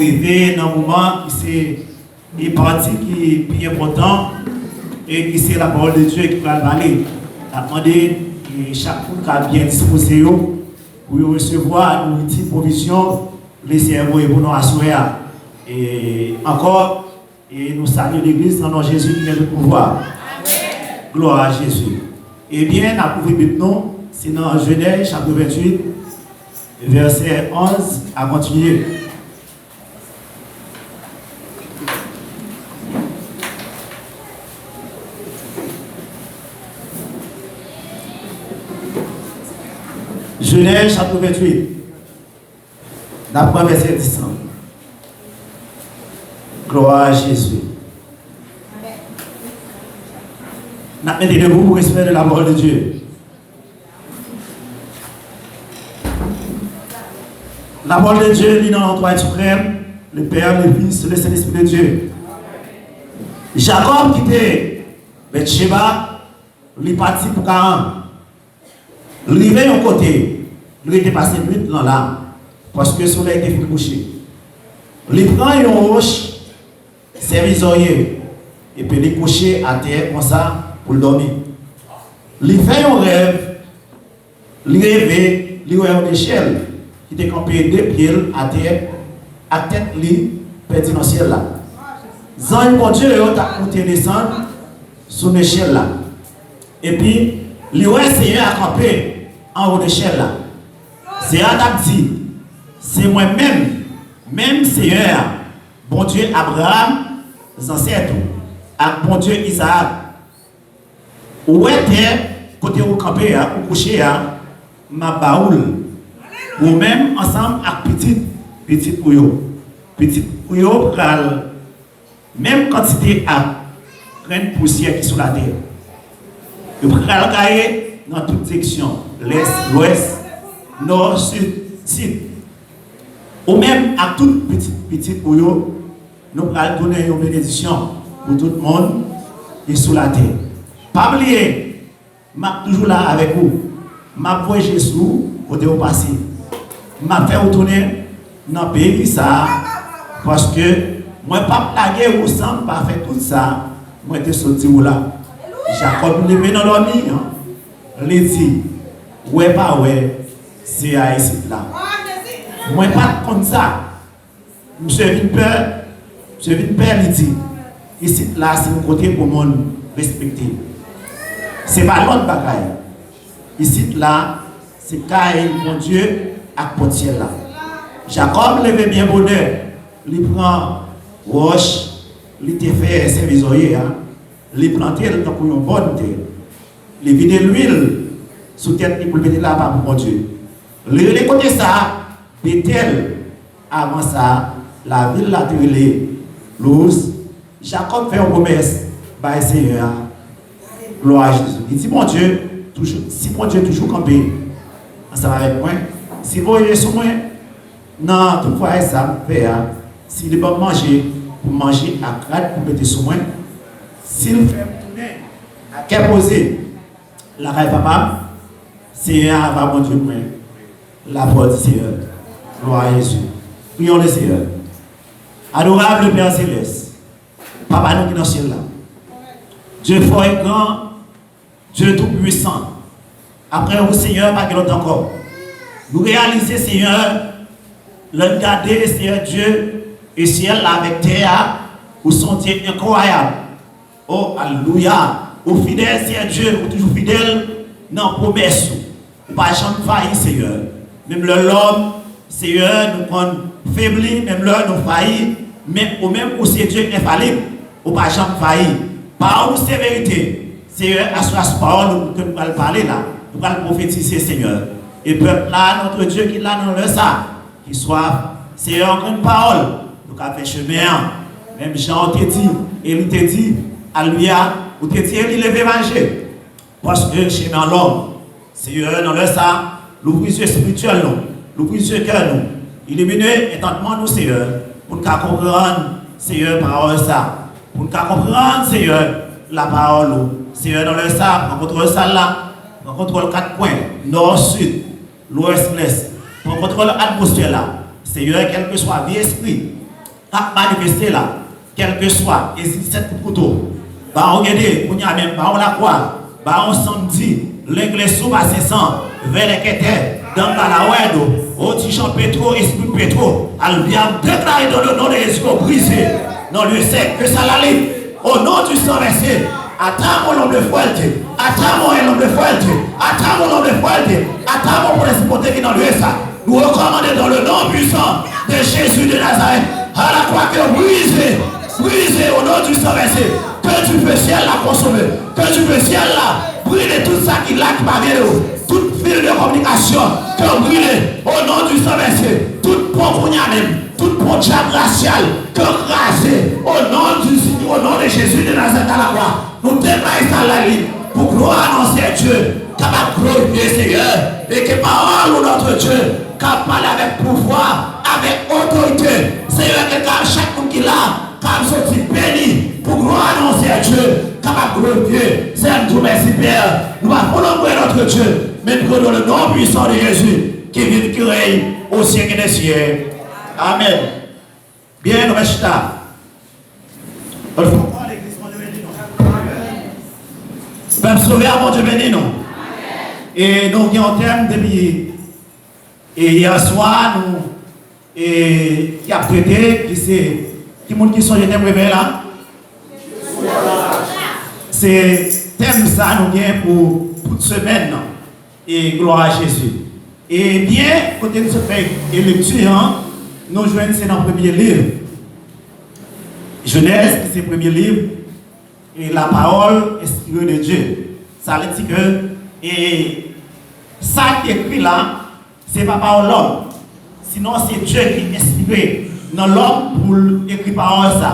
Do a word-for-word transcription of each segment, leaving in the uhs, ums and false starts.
Rive nan moman ki se e pati ki pi enpòtan e ki se lapawòl de Dye ki pral pale. N ap mande e chak moun ka byen dispoze yo pou yo resevwa nouriti, pwovizyon Lesenyè voye pou nou aswè a. E ankò, e nou salye legliz nan non Jezi ki gen tout pouvwa. Glwa a Jezi. Ebyen, n ap ouvri Bib nou, se nan Jenèz chapit venntuit, vèsè onz a kontinye. Jenèz chapit venntuit. N ap pran vèsè dis lan. Glwa a Jezi. N ap mete debou pou respè de la parole de Dieu. La parole de Dieu li nan non Twa Siprèm, le Père, le Fils, le Saint-Esprit de Dieu. Jakòb kite Bètcheba, li pati pou Karan. Li rive yon kote, li rete pase nwit lan la, paske solèy te fin kouche. Li pran yon wòch, sèvi zòrye, epi li kouche atè konsa pou l dòmi. Li fè yon rèv, li reve, li wè yon nechèl ki te kanpe de pye l atè, ak tèt li pèdi nan syèl la. Zanj Bondye yo t ap moute desann sou nechèl la. Epi, li wè Senyè a kanpe anwo nechèl la. Senyè a t ap di, "Se mwen menm, menm Senyè a, Bondye Abraram, zansèt ou, ak Bondye Izaak. Ou wè tè kote ou kanpe a, ou kouche a, m ap ba ou l, ou menm ansanm ak pitit pitit ou yo." Pitit ou yo pral menm kantite ak grenn pousyè ki sou latè. Yo pral gaye nan tout direksyon, lès, lwès, nò, sid, sid. Ou menm ak tout pitit pitit ou yo, nou pral tounen yon benediksyon pou tout moun ki sou latè. Pa bliye, m ap toujou la avèk ou. M ap voye je sou ou kote ou pase. M ap fè ou tounen nan peyi sa a, paske mwen p ap lage ou san m pa fè tout sa mwen te sot di ou la. Jakòb leve nan dòmi an, li di, "Wè pa wè, se a isit la. Mwen pa t konn sa." Misye vin pè, misye vin pè, li di, "Isit la se yon kote pou moun respekte. Se pa lòt bagay. Isit la, se kay Bondye ak pòt syèl la." Jakòb leve byen bonè, li pran wòch li te fè sèvi zòrye a, li plante l tankou yon bòn tè. Li vide lwil sou tèt li pou l mete l apa pou Bondye. Li rele kote sa a Betèl. Avan sa, lavil la te rele Louz. Jakòb fè yon pwomès bay Senyè a. Glwa a Jezi. Li di, "Bondye toujou, si Bondye toujou kanpe ansanm avèk mwen, si l voye sou mwen nan tout vwayaj sa m fè a, si li ban m manje pou m manje ak rad pou mete sou mwen, si l fè m tounen ak kè poze lakay papa m, Senyè a va Bondye mwen." Lapawòl di Senyè. Glwa a Jezi. Priyons le Seigneur. Adorable Père Céleste, Papa nou ki nan syèl la, Dye fò e gran, Dye tou pwisan. Apre ou, Senyè, pa gen lòt ankò. Nou reyalize, Senyè, lè n gade, Senyè Dye, e syèl la avèk tè a, ou se yon Dye enkwayab. O, alelouya! Ou fidèl, Senyè Dye, ou toujou fidèl nan pwomès ou. Ou pa janm fayi, Senyè. Menm lè lòm, Senyè, nou konn febli, menm lè nou fayi, men ou menm, ou se Dye enfalib. Ou pa janm fayi. Pawòl ou se verite. Senyè, aswè a se pawòl ou ke nou pral pale la. Nou pral pwofetize, Senyè. E pèp la, notre Dieu, ki la nan lè sa, ki swaf, Senyè, yon grenn pawòl, nou ka fè chemen an. Menm jan ou te di, Eli te di, alelouya, ou te di, Eli, leve mache. Paske chemen an long. Senyè, nan lè sa, louvri zye espirityèl nou, louvri zye kè nou, ilimine entandman nou, Senyè, pou n ka konprann, Senyè, pawòl sa, pou n ka konprann, Senyè, lapawòl ou. Senyè, nan lè sa, pran kontwòl sal la, pran kontwòl kat kwen, nò, sid, lwès, lès. Pran kontwòl atmosfè la. Senyè, kèlkeswa vye espri k ap manifeste la, kèlkeswa, e si sèt kout kouto, Bawon Gede, kounye a menm, Bawon Lakwa, Bawon Sanmdi, Lenglesou, Basensan, Vèlèkètè, Danbalawèdo, Otijan Petwo, Espri Petwo, al vyan deklare dans le nom de Jésus, ke w brize, nan lye sèk, ke sa la li, au nom du sang versé, atamos el hombre fuerte, atamos el hombre fuerte, atamos el hombre fuerte, atamos poder se pote ki nan lye sa. Nou rekòmande dans le nom puissant de Jésus de Nazareth. À la croix que brisé, brisé au nom du sang versé. Que du feu ciel la consommer. Que du feu ciel la brûler tout sa ki la ki pa vle ou. Tout fil de communication que brûler au nom du sang versé. Tout pon kounye a menm, tout pon dyab rasyal que kraze au nom du Seigneur, au nom de Jésus de Nazareth à la croix. Nou deklare sa la li pou glwa nan Seyè Dye kapab glorifye Seyè e ke pawòl ou notre Dye ka pale avèk pouvwa, avèk otorite. Seyè ke ka chak moun ki la kapab soti beni pou glwa nan Seyè Dye kapab glorifye. Seyè, nou di w mèsi Pè. Nou pa pou lòm notre Dye, men pou dans le nom puissant de Jésus qui vit, qui règne au siècle des siècles. Amen. Byen, nou mèt chita. Bòn fwa ankò, legliz, Bondye beni nou. Pèp sove a, Bondye beni nou. E nou gen yon tèm depi e yè swa, nou e ki ap trete, ki se, ki moun ki sonje tèm revèy la? Se tèm sa nou gen pou tout semèn nan. E glwa a Jezi. Ebyen, kote n sot fè e lekti an, nou jwenn se nan premye liv Jenèz, ki se premye liv, e la parole inspirée de Dieu. Sa vle di ke, e sa ki ekri la, se pa pawòl lòm. Sinon, se Dye ki enspire nan lòm pou l ekri pawòl sa.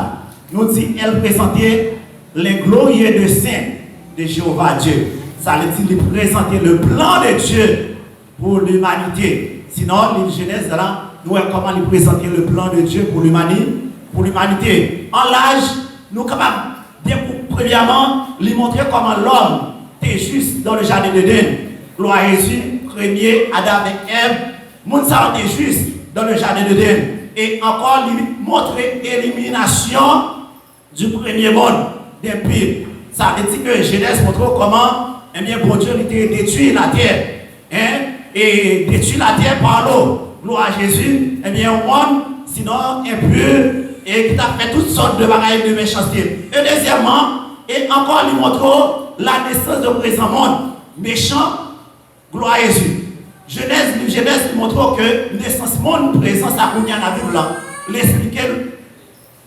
Nou di, elle présentait les glorieux desseins de Jéhovah Dieu. Sa vle di, li prezante le plan de Dieu pour l'humanité. Sinon, liv Jenèz la, nou wè kòman li prezante le plan de Dieu pour l'humani-, pour l'humanité. An laj, nou kapab dekoup-, premyèman, li montre kòman lòm te jis dans le jardin d'Éden. Glwa a Jezi, premye Adan avèk Èv, moun sa yo te jis dans le jardin d'Éden. E ankò, li montre eliminasyon du premier monde, des pires. Sa vle di ke Jenèz montre w kòman, ebyen, Bondye li te detwi latè, en, e detwi latè pa lo. Glwa a Jezi, ebyen, yon monn, sinon, enpi, e ki t ap fè tout sòt de bagay de mechanste. E dezyèmman, e ankò, li montre w la nesans de prezan monn mechan. Glwa a Jezi. Jenèz, liv Jenèz li montre w ke nesans monn prezan sa kounye a n ap viv la. Li eksplike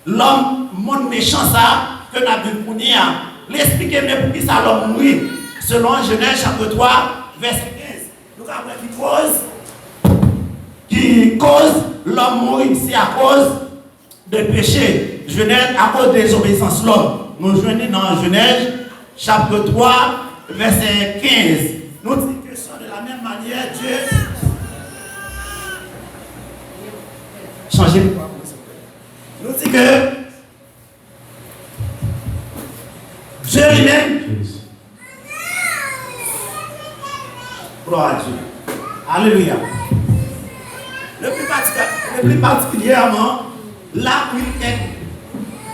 lòm monn mechan sa ke n ap viv kounye a. Li eksplike men poukisa lòm mouri. Selon Jenèz chapit twa, vèsè kenz. Nou ka wè ki koz, ki koz lòm mouri. Se akoz de peche, Jenèz, akoz dezobeyisans lòm. Nou jwenn li nan Jenèz, chapit twa, vèsè kenz. Nou di ke se de la menm manyè Dye chanje. Nou di ke Dye li menm Glwa a Dye. Alelouya. Le plus partic-, le plus particulièrement, là où il est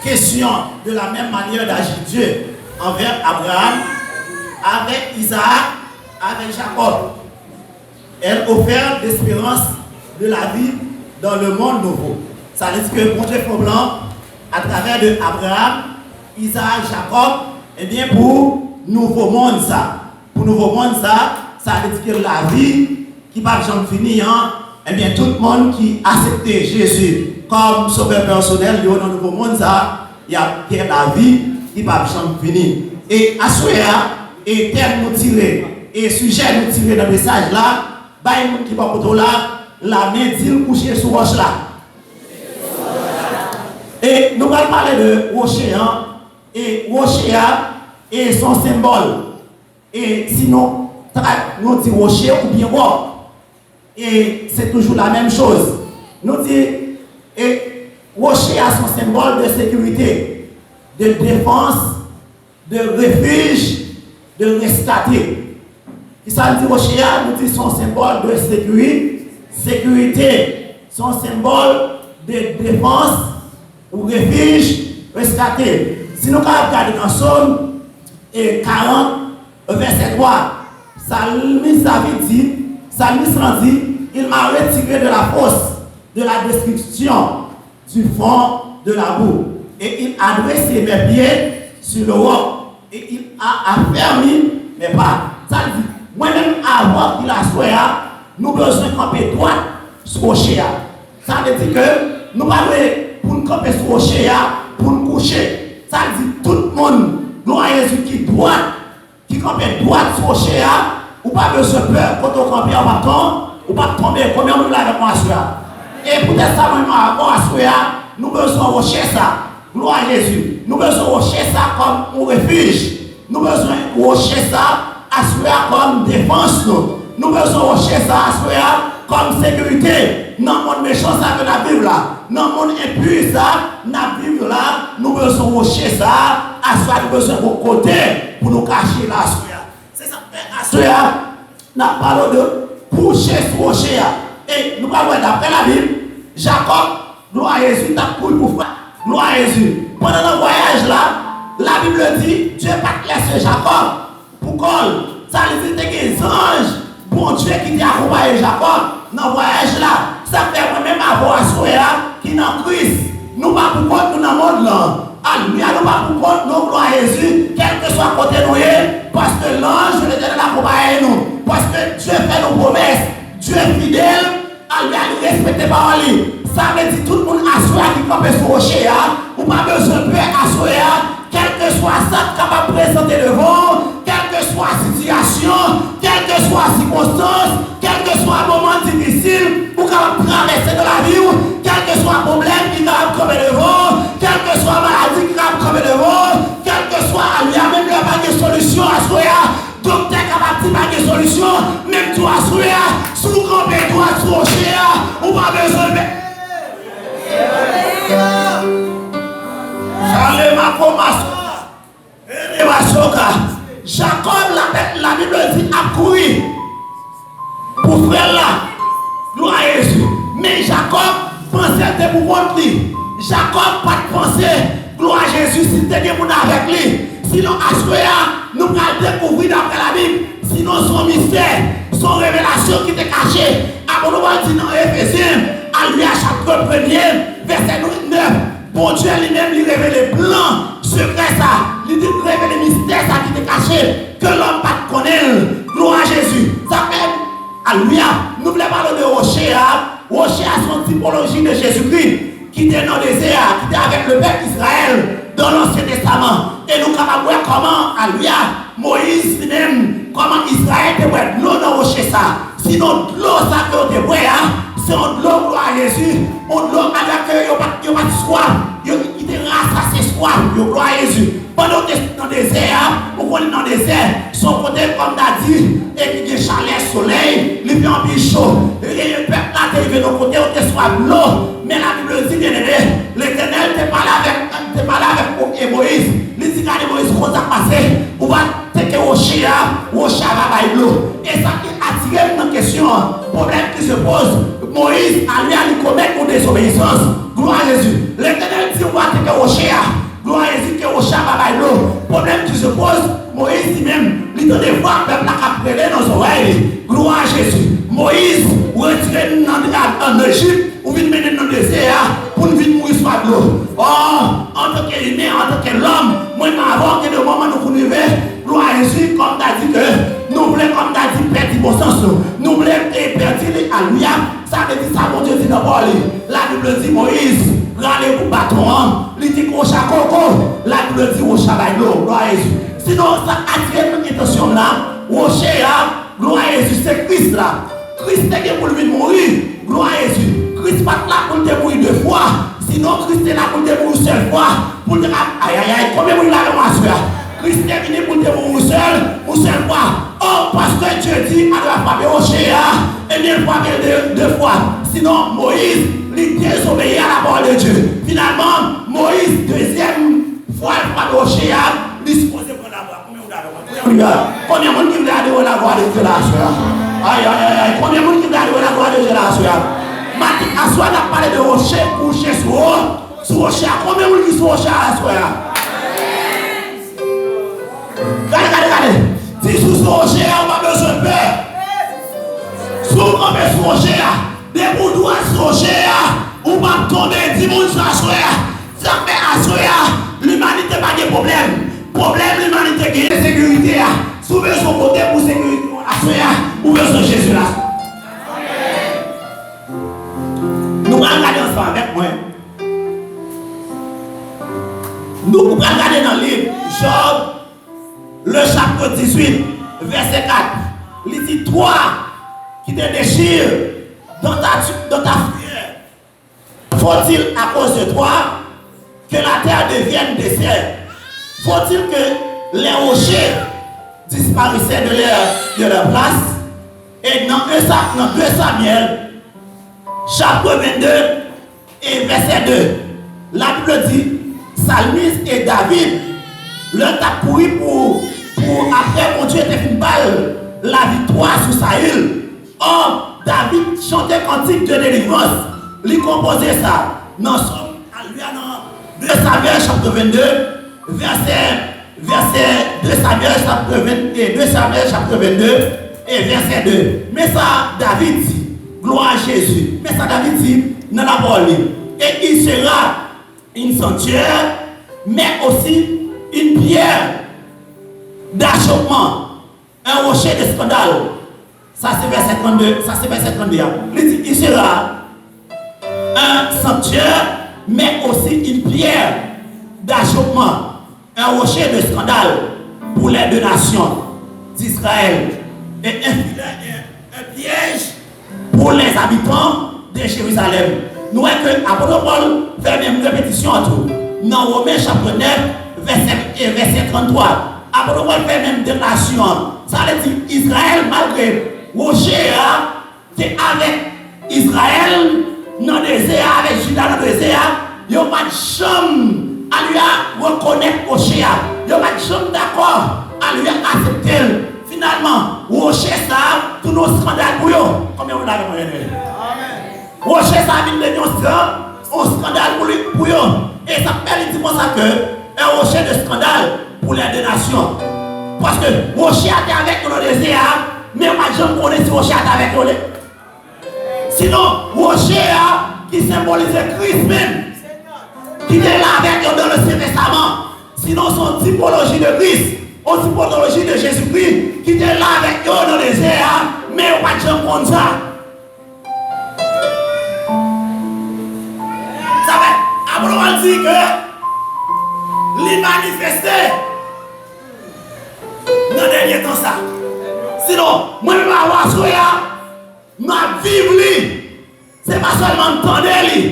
question de la même manière d'agir Dieu envers Abraham, avec Isaac, avec Jacob. Elle offert l'espérance de la vie dans le monde nouveau. Sa vle di ke Bondye fè yon plan atravè de Abraham, Izaak, Jakòb, ebyen, pou nouvo monn sa. Pou nouvo monn sa, sa vle di ke lavi ki p ap janm fini an, ebyen, tout moun ki aksepte Jezi kòm sovè pèsonèl yo nan nouvo monn sa, y ap gen lavi ki p ap janm fini. E aswè a, e tèm nou tire, e sijè nou tire nan mesaj la, bay moun ki bò kote w la, lamen, di l kouche sou wòch la. E nou pral pale de woche an, e woche a, e se yon senbòl. E sinon, trak, nou di woche oubyen wòk. E se toujou la menm choz. Nou di, e woche a se yon senbòl de sekirite, de defans, de refij, de reskate. Kisa n di woche a? Nou di se yon senbòl de sekiri-, sekirite. Se yon senbòl de defans, ou refij reskate. Si nou kapab gade nan Sòm e karant, vèsè twa, salmis David di, salmis lan di, Il m'a retiré de la fosse, de la destruction, du fond de la boue, et il a dressé mes pieds sur le roc, et il a affermi mes pas. Sa l di, mwen menm avè w ki la aswè a, nou bezwen kanpe dwat sou woche a. Sa vle di ke nou pa dwe pou n kanpe sou woche a, pou n kouche. Sa vle di tout moun, glwa a Jezi, ki dwat, ki kanpe dwat sou woche a, ou pa bezwen pè, kote w kanpe a, ou p ap ton-, ou p ap tonbe. Konbyen moun ki la avèk mwen aswè a? E poutèt sa, mwen menm avè w aswè a, nou bezwen woche sa. Glwa a Jezi. Nou bezwen woche sa kòm yon refij. Nou bezwen woche sa aswè a kòm defans nou. Nou bezwen woche sa aswè a kòm sekirite nan mond mechan sa ke n ap viv la, nan mond enpi sa n ap viv la. Nou bezwen woche sa aswè a. Nou bezwen yon kote pou nou kache la aswè a. Se sa k fè aswè a, n ap pale de kouche sou woche a. E nou pral wè, daprè Labib, Jakòb, glwa a Jezi, t ap kouri pou frè l. Glwa a Jezi. Pandan nan vwayaj la, Labib di, Dye pa t lèse Jakòb pou kò l. Sa vle di, te gen zanj Bondye ki te akonpaye Jakòb nan vwayaj la. Sa k fè mwen menm avè w aswè a, ki nan Kris, nou pa poukont nou nan mond lan. Alelouya, nou pa poukont nou, glwa a Jezi, kèlkeswa kote nou ye, paske lanj de Letènèl akonpaye nou, paske Dye fè nou pwomès, Dye fidèl, alelouya, li respekte pawòl li. Sa vle di tout moun aswè a ki kanpe sou woche a, ou pa bezwen pè aswè a, kèlkeswa sa k kapab prezante devan w, kèlkeswa sitiyasyon, kèlkeswa sikonstans, kèlkeswa moman difisil ou kapab travèse nan lavi w, kèlkeswa pwoblèm ki kapab kanpe devan w, kèlkeswa maladi ki kapab kanpe devan w, kèlkeswa, alelouya, menm lè pa gen solisyon aswè a, doktè kapab di pa gen solisyon, menm tou aswè a, si w kanpe dwat sou woche a, ou pa bezwen pè. Salema komas. Ene masoka. Jakòb, la, Labib di, ap kouri pou frè l la. Glwa a Jezi. Men Jakòb panse l te pou kont li. Jakòb pa t panse, glwa a Jezi, si te gen moun avèk li. Sinon, aswè a, nou pral dekouvri daprè Labib. Sinon, se yon mistè, se yon revelasyon ki te kache. Apot Pòl di nan Efezyen, alelouya, chapit premye, vèsè nèf, Bondye li menm, li revele plan sekrè sa. Li te revele mistè sa ki te kache, ke lòm pa t konnen l. Glwa a Jezi. Sa fè, alelouya, nou vle pale de woche a. Woche a se yon tipoloji de Jezikri ki te nan dezè a, ki te avèk le pèp Izrayèl dan Lansyen Testaman. E nou kapab wè kòman, alelouya, Moyiz li menm, kòman Izrayèl te bwè dlo nan woche sa. Sinon, dlo sa ke yo te bwè a, se yon dlo, glwa a Jezi, yon dlo alò ke yo pa t, yo pa t swaf, yo, ki te rasasye swaf yo, glwa a Jezi. Pandan yo te nan dezè a, ou konnen nan dezè, se yon kote kòm ta di, e ki gen chalè solèy, li fè anpil cho. E pèp la te rive nan kote yo te swaf dlo, men Labib di, byeneme, Letènèl te pale avèk, te pale avèk Moyiz. Li di, gade Moyiz, konsa k pase, ou va teke woche a, woche a va bay dlo. E sa ki atire m nan kesyon an, pwoblèm ki se poze, Moyiz, alelouya, li komèt yon dezobeyisans. Glwa a Jezi. Letènèl di, ou va teke woche a. Glwa a Jezi, ke woche a va bay dlo. Pwoblèm ki se poze, Moyiz li menm, li tande vwa pèp la k ap rele nan zòrèy li. Glwa a Jezi. Moyiz, retire n nan, an, an Ejip, ou vin mennen n nan dezè a pou n vin mouri swaf dlo. Ò, antanke imen, antanke lòm, mwen menm avè w, gen de moman nou konn rive, glwa a Jezi, kòm ta di ke nou vle, kòm ta di, pèdi bon sans nou. Nou vle, e, pèdi li, alelouya. Sa vle di sa Bondye di nan pawòl li. Labib di Moyiz rale bout baton an, li di woche a koko. Labib di woche a bay dlo. Glwa a Jezi. Sinon, sa k atire m, entansyon m la, woche a, glwa a Jezi, se Kris la. Kris te gen pou l vin mouri. Glwa a Jezi. Kris pa t la pou l te mouri de fwa. Sinon, Kris te la pou l te mouri yon sèl fwa. Pou l te ka, ayayay, konbyen moun la nan aswè a? Kris te vini pou l te mouri yon sèl, yon sèl fwa. Ò, paske Dye di, al frape woche a, ebyen, l frape l de, de fwa. Sinon, Moyiz, li dezobeyi a la pawòl de Dye. Finalman, Moyiz, dezyèm fwa l frape woche a, li sipoze pran lamò. Konbyen moun dakò? Konbyen moun ki vle adore la glwa de Dye la aswè a? Ay, ay, ay, ay. Konbyen moun ki vle adore la glwa de Dye la aswè a? Maten aswè a, n ap pale de woche kouche sou ou. Sou woche a, konbyen moun ki sou woche a aswè a? Gade, gade, gade. Di si w sou woche a, ou pa bezwen pè. Si w kanpe sou woche a, depi w dwat sou woche a, ou p ap tonbe. Di moun sa aswè a. Sa k fè aswè a, limanite pa gen pwoblèm. Pwoblèm limanite gen, se sekirite a. Si w bezwen kote pou sekirite w aswè a, ou bezwen Jezi la. Nou pral gade ansanm avèk mwen. Nou pral gade nan liv Jòb, le chapitre dix-huit, verset quatre. Li di, toi qui te déchires dans ta, dans ta fureur, faut-il à cause de toi que la terre devienne déserte? Faut-il que les rochers disparaissaient de leur, de leur place? E nan un Sa-, nan deux Samuel, chapitre vingt-deux, e vèsè de, Labib di, salmis e David, lè l t ap kouri pou, pou apre Bondye te fin ba l laviktwa sou Sayil. Ò, David chante kantik de delivrans. Li konpoze sa nan Sòm, alelouya, nan deux Samuel chapitre vingt-deux, vèsè, vèsè deux Samuel chapitre vingt, e deux Samuel chapitre vingt-deux, e vèsè de. Men sa David di, gloire à Jésus. Men sa David di nan lapawòl li. Et il sera une sanctuaire, mais aussi une pierre d'achoppement, un rocher de scandale. Sa se vèsè trannde, sa se vèsè trannde a. Li di, il sera un sanctuaire, mais aussi une pierre d'achoppement, un rocher de scandale pour les deux nations d'Israël, et un filet et un piège pour les habitants de Jérusalem. Nou wè ke apot Pòl fè menm repetisyon an tou. Nan Women chapit nèf, vèsè, e vèsè tranntwa, apot Pòl fè menm deklarasyon an. Sa vle di, Izrayèl, malgre woche a te avèk Izrayèl nan dezè a, avèk Jida nan dezè a, yo pa t janm, alelouya, rekonèt woche a. Yo pa t janm dakò, alelouya, aksepte l. Finalman, woche sa a tounen yon eskandal pou yo. Konbyen moun avè mwen, byeneme? Woche sa a vin tounen yon skan-, yon eskandal pou li, pou yo. E sa k fè li di konsa ke, un rocher de scandale pour les deux nations. Paske woche a te avèk yo nan dezè a, men yo pa t janm konnen si woche a te avèk yo. Sinon, woche a ki senbolize Kris menm, ki te la avèk yo dans l'Ancien Testament. Sinon, se yon tipoloji de Kris, yon tipoloji de Jezikri ki te la avèk yo nan dezè a, men yo pa t janm konn sa. Sa fè, apot Pòl di ke li manifeste nan dènye tan sa. Sinon, mwen menm avè w aswè a, n ap viv li. Se pa sèlman n tande li.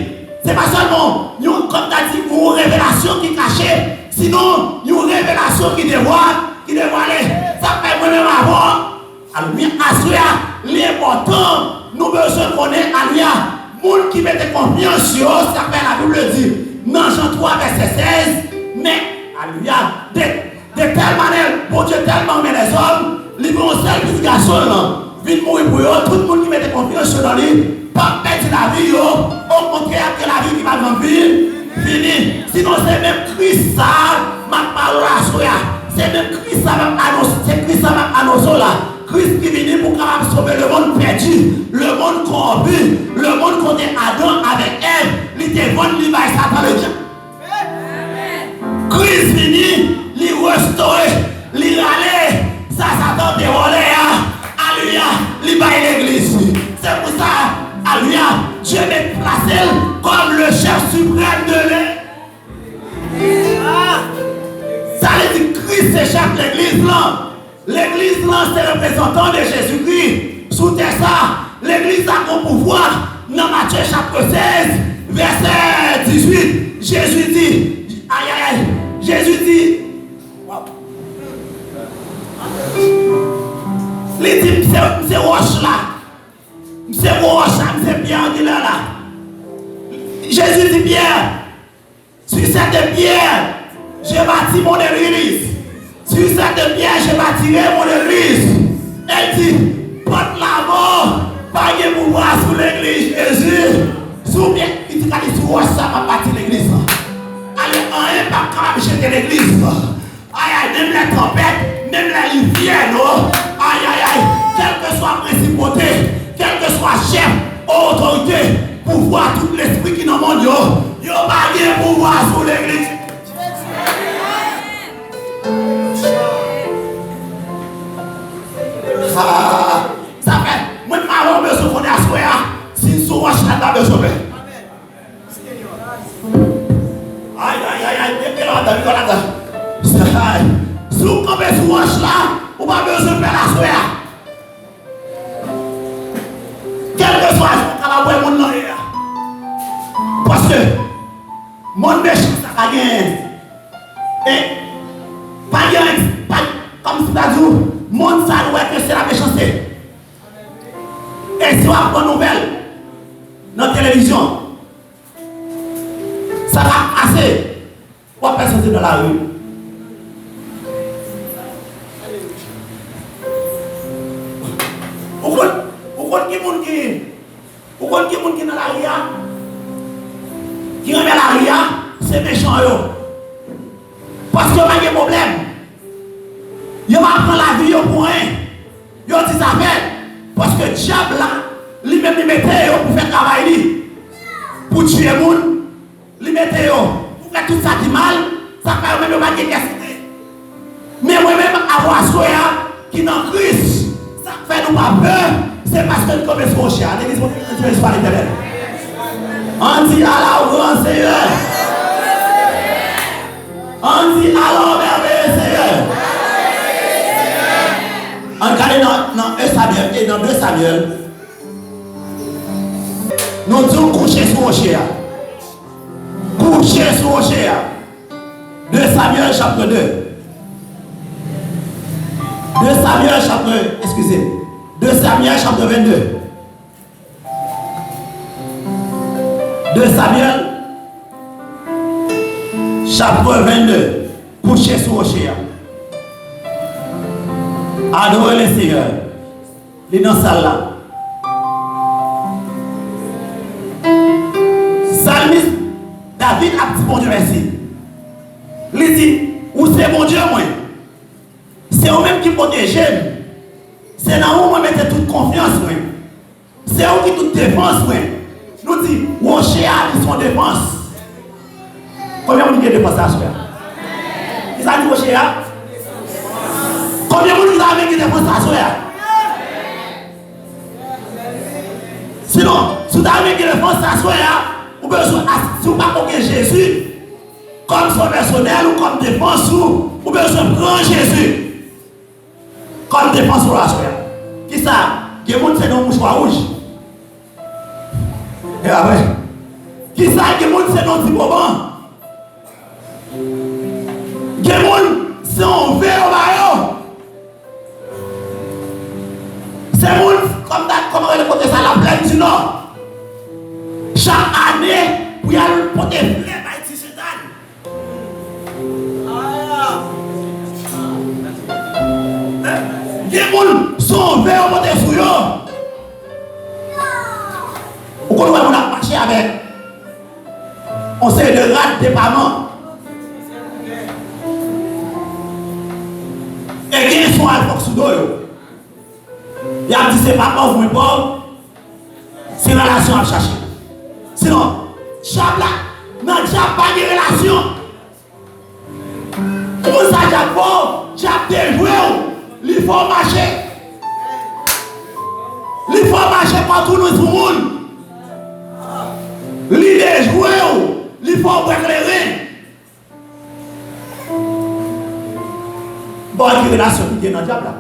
Se pa sèlman yon, kòm ta di, yon revelasyon ki kache. Sinon, yon revelasyon ki devwa-, ki devwale. Sa fè mwen menm avè w, alelouya, aswè a, li enpòtan, nou bezwen konnen, alelouya, moun ki mete konfyans yo, sa fè Labib di, nan Jan twa vèsè sèz, men, alelouya, de, de telle manière, Bondye tèlman renmen lèzòm, li voye yon sèl pitit gason l lan, vin mouri pou yo, tout moun ki mete konfyans yo nan li, p ap pèdi lavi yo, okontrè, y ap gen lavi ki pa janm fin, fini. Sinon, se menm Kris sa a, m ap pale w la aswè a. Se menm Kris sa a m ap anonse, se Kris sa a m ap anonse w la. Kris ki vini pou kapab sove lemonn pèdi, lemonn kowonpi, lemonn kote Adan avèk Èv, li te vann li bay Satan ledyab. Kris vini, li restore, li rale sa Satan te vòlè a. Alelouya, li bay legliz li. Se pou sa, alelouya, Dye mèt plase l kòm le chèf siprèm de legliz. Sa vle di Kris se chèf legliz lan. Legliz lan se reprezantan de Jezikri sou tè sa. Legliz la gon pouvwa. Nan Matye chapit sèz, vèsè dizuit, Jezi di, ayayay, Jezi di, li di, m se, m se wòch la. M se gwo wòch la, m se pyè angilè la. Jezi di Pyè, sur cette pierre, je bâtis mon église. Sur cette pierre, je bâtirai mon église. E l di, pòt lamò pa gen pouvwa sou legliz Jezi. Sou pyè, li di, gade, sou wòch sa, m ap bati legliz lan. prensip pote, kèlkeswa chèf, otorite, pouvwa, tout lespri ki nan mond yo, yo pa gen pouvwa sou legliz. Ah, sa fè, mwen m avè w bezwen konnen aswè a, si sou wòch la ta bezwen pè. Ay, ay, ay, ay, mete ladan, mete ladan. Ay, si w kanpe sou wòch la, ou pa bezwen pè aswè a. Kèlkeswa jan w kapab wè moun nan ye a. Paske, moun mechan sa pa gen. E, pa gen, pa, kòmsi ta di w, moun sa nou wè ke se la mechanste. E si w ap pran nouvèl nan televizyon, sa k ap pase, w ap pèsonn se nan lari. Ou konn, ou konn ki moun ki, ou konn ki moun ki nan lari a? Ki renmen lari a? Se mechan yo. Paske yo pa gen pwoblèm. Yo pa pran lavi yo pou anyen. Yo di zafè. Paske dyab la, li menm li mete yo pou fè travay li. Pou tiye moun, li mete yo. Pou fè tout sa ki mal, sa fè yo menm yo pa gen kè sote. Men mwen menm, avwa aswè a, ki nan Kris, sa k fè nou pa pè, se paske nou kanpe sou woche a. Legliz, Bondye, Bondye, Bondye, Bondye, Letènèl. Ann di, "Ala w gran, Senyè." Ann di, "Ala w mèveye, Senyè." Ann gade nan, nan en Samyèl e nan de Samyèl. Nou di w kouche sou woche a. Kouche sou woche a. De Samyèl chapit de. De Samyèl chapit, eskize. De Samyèl chapit vennde. De Samyèl, chapit vennde, kouche sou woche a. Adore Lesenyè. Li nan sal la. Salmis David ap di Bondye mèsi. Li di, "Ou se Bondye mwen. Se ou menm ki pwoteje m. Se nan ou mwen mete tout konfyans mwen." Se ou ki tout defans mwen. Nou di, woche a, li se yon defans. Konbyen moun ki gen defans aswè a? Kisa di woche a? Konbyen moun ki ta renmen gen defans aswè a? Sinon, si w ta renmen gen defans aswè a, ou bezwen, si w pa ko gen Jezi kòm sovè pèsonèl ou kòm defans ou, ou bezwen pran Jezi. Kòm defans ou aswè a. Kisa? Gen moun se nan mouchwa wouj. E apre? Kisa? Gen moun se nan ti boban. Gen moun se yon ve yo ba yo. Se moun, kòm dat, kòman rele kote sa, Laplèn di Nò. Chak ane, pou y al pote flè bay ti Sentàn. Gen moun, se yon ve yo pote sou yo. Ou konn wè moun ap mache avèk yon seri de rad depaman. E gen sou al fòk sou do yo. Y ap di se pa pòv mwen pòv, se relasyon ap chache. Sinon, dyab la, nan dyab pa gen relasyon. Pou sa dyab fè w, dyab dejwe w, li fè w mache. Li fè w mache patounen sou moun. Li dejwe w, li fè w bwè kleren. Bon, ki relasyon ki gen nan dyab la?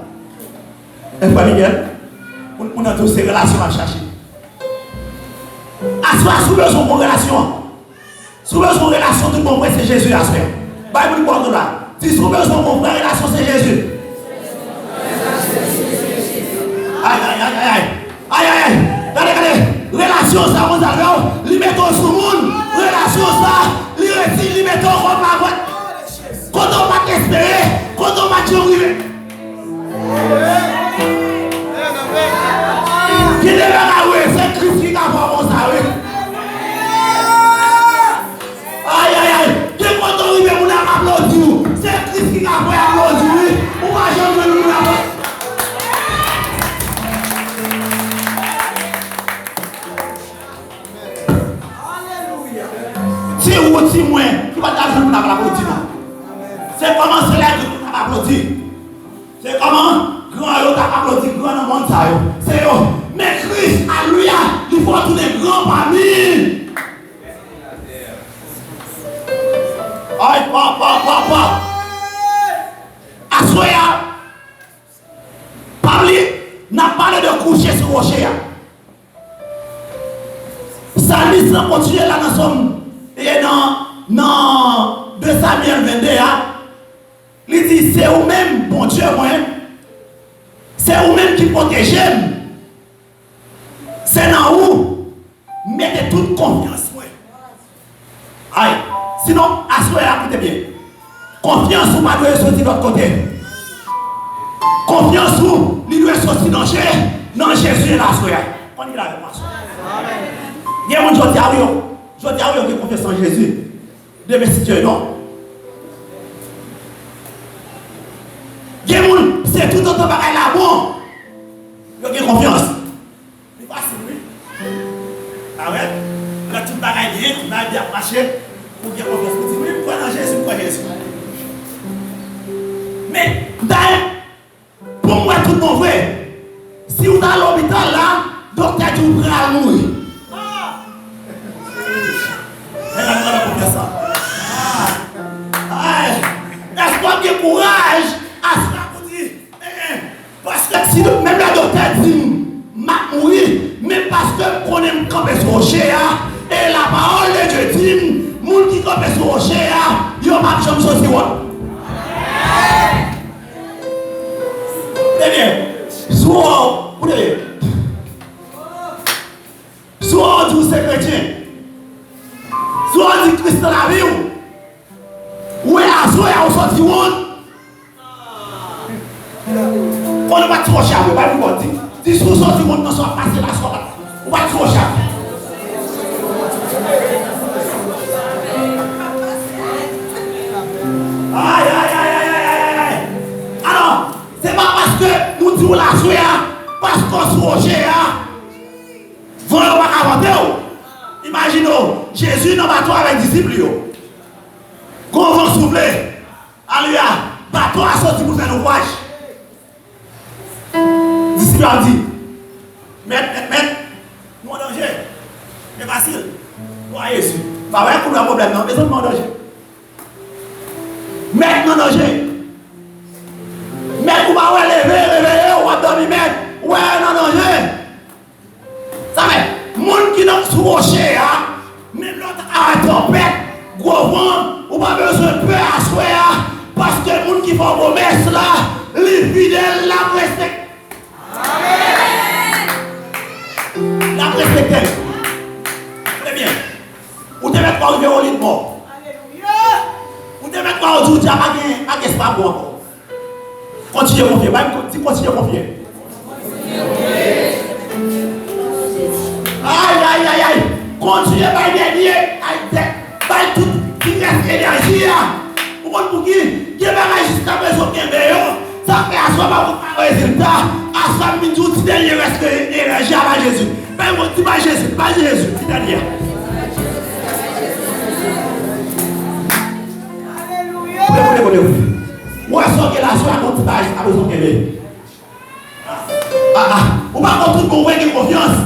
E frè Miguel, moun, moun nan di w se relasyon l ap chache. Aswè a, si w bezwen yon bon relasyon, si w bezwen yon relasyon tout bon vre, se Jezi aswè a. Bay moun bò do la. Di, si w bezwen yon bon vrè relasyon, se Jezi. Ay, ay, ay, ay, ay. Ay, ay, ay. Gade, gade. Relasyon sa, moun sa, yo, li mete w sou moun. Relasyon sa, li resi, li mete w kòm avè. Kote w pa t espere, kote w pa t janm rive. Gen de bagay, wi, se Kris ki ka fè w konsa, wi. Ay, ay, ay. Gen kote w rive, moun ap aplodi w. Se Kris ki ka fè aplodi w, wi. Ou pa janm jwenn moun ap. moun ap aplodi, non. Se kòman se lè gran moun ap aplodi. Se kòman gran yo t ap aplodi gran nan mond sa yo. Se yo. Men Kris, alelouya, li fè w tounen gran pami. Ay, pa, pa, pa, pa. Aswè a, pa bliye, n ap pale de kouche sou woche a. Salmis lan kontinye la nan sòm, e nan, nan de Samyèl vennde a, li di, se ou menm, Bondye mwen, se ou menm ki pwoteje m, se nan ou m mete tout konfyans mwen. Ay, sinon, aswè a, koute byen. Konfyans ou pa dwe soti lòt kote. Konfyans ou, li dwe soti nan Je-, nan Jezi e aswè a. Konn ki la avèk mwen aswè. Gen moun jodi a, wi, yo, jodi a, wi, yo gen konfyans nan Jezi. Demen si Dye non. Gen moun, se toutotan bagay la bon, yo gen konfyans. Li fasil, wi. Arèt. Lè tout bagay byen, tout bagay byen ap mache, ou gen konfyans. Ou di, wi, m kwè nan Jezi, m kwè Jezi. Men, dayè, pou m wè tout bon vre, si w ta lopital la, doktè di w pral mouri. Men, gade, gade, konfyans sa. Ay, èske w gen kouraj aswè a pou di, eh, eh, Paske si, menm lè doktè di m, m ap mouri, men paske m konnen m kanpe sou woche a, e la parole de Dieu di m, moun ki kanpe sou woche a, yo p ap janm soti wòch. Ebyen, si w, koute byen. Si w di w se kretyen, si w di Kris nan lavi w, ou wè aswè a ou soti wont, Konnen w pa t sou woche a vre, bay pou kò, di, di si w soti wont nan sa w ap pase la, sa w pa t, ou pa t sou woche a vre. Ay, ay, ay, ay, ay, ay, ay. Alò, se pa paske nou di w la aswè a, paske w sou woche a, van yo pa ka vante w. Imajine w, Jezi nan bato avèk disip li yo. Gon van soufle. Alelouya! Bato a soti pou l fè naufrage. Disip yo ap di, Mèt, mèt, mèt, nou an danje. E fasil. Glwa a Jezi. Pa wè koulè pwoblèm nan. Mezanmi, nou an danje. Mèt, nou an danje. Mèt, ou pa wè, leve, reveye, w ap dòmi, mèt. Ou wè, nou an danje. Sa fè, moun ki nan sou woche a, menm lè w ta ka wè tanpèt, gwo van, ou pa bezwen pè aswè a, paske moun ki fè w pwomès la, li fidèl, l ap respekte. L ap respekte l. Koute byen, ou te mèt wè w rive yon lit mò. Ou te mèt wè w di w di a pa gen, pa gen espwa pou ankò. Kontinye konfye. Bay m di kontinye konfye. Ay, ay, ay, ay. Kontinye bay dènye. Ay, dè-, bay tout ki rès enèji a. Ou konn pouki? Gen bagay jiskaprezan w kenbe yo. Sa fè aswè pa konn pa rezilta. Aswè m vin di w ti dènye rès enèji a bay Jezi. Bay m di bay Jezi, bay Jezi, ti dènye a. Koute, koute, koute, koute. Ou wè sa w gen la, se yon ti bagay sa bezwen kenbe. Ah, ah. Ou pa konn tout bon vre gen konfyans.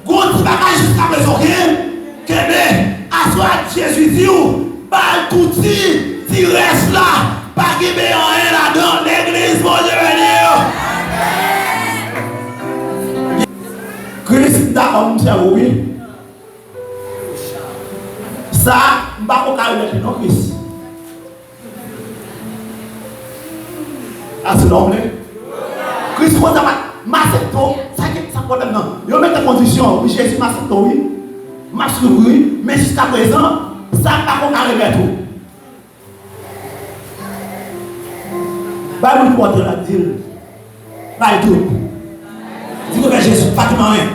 Gon ti bagay jiskaprezan w gen, kenbe. Aswè a Jezi di w, ba l touti, ti rès la, pa kenbe anyen ladan. Legliz, Bondye beni w. Kris, m dakò, m sèvi w, wi. Sa, m pa ko ka remèt li non, Kris. Asidon, men. Kris, konsa, m aksepte w. Sa ki, sa pwoblèm nan? Yo mete kondisyon, wi, Jezi, m aksepte w, wi. M ap swiv ou, wi. Men jiskaprezan, sa m pa ko ka remèt ou. Bay moun ki bò w la, di l. Bay tout. Di, Mwen Jezi, pa di m anyen.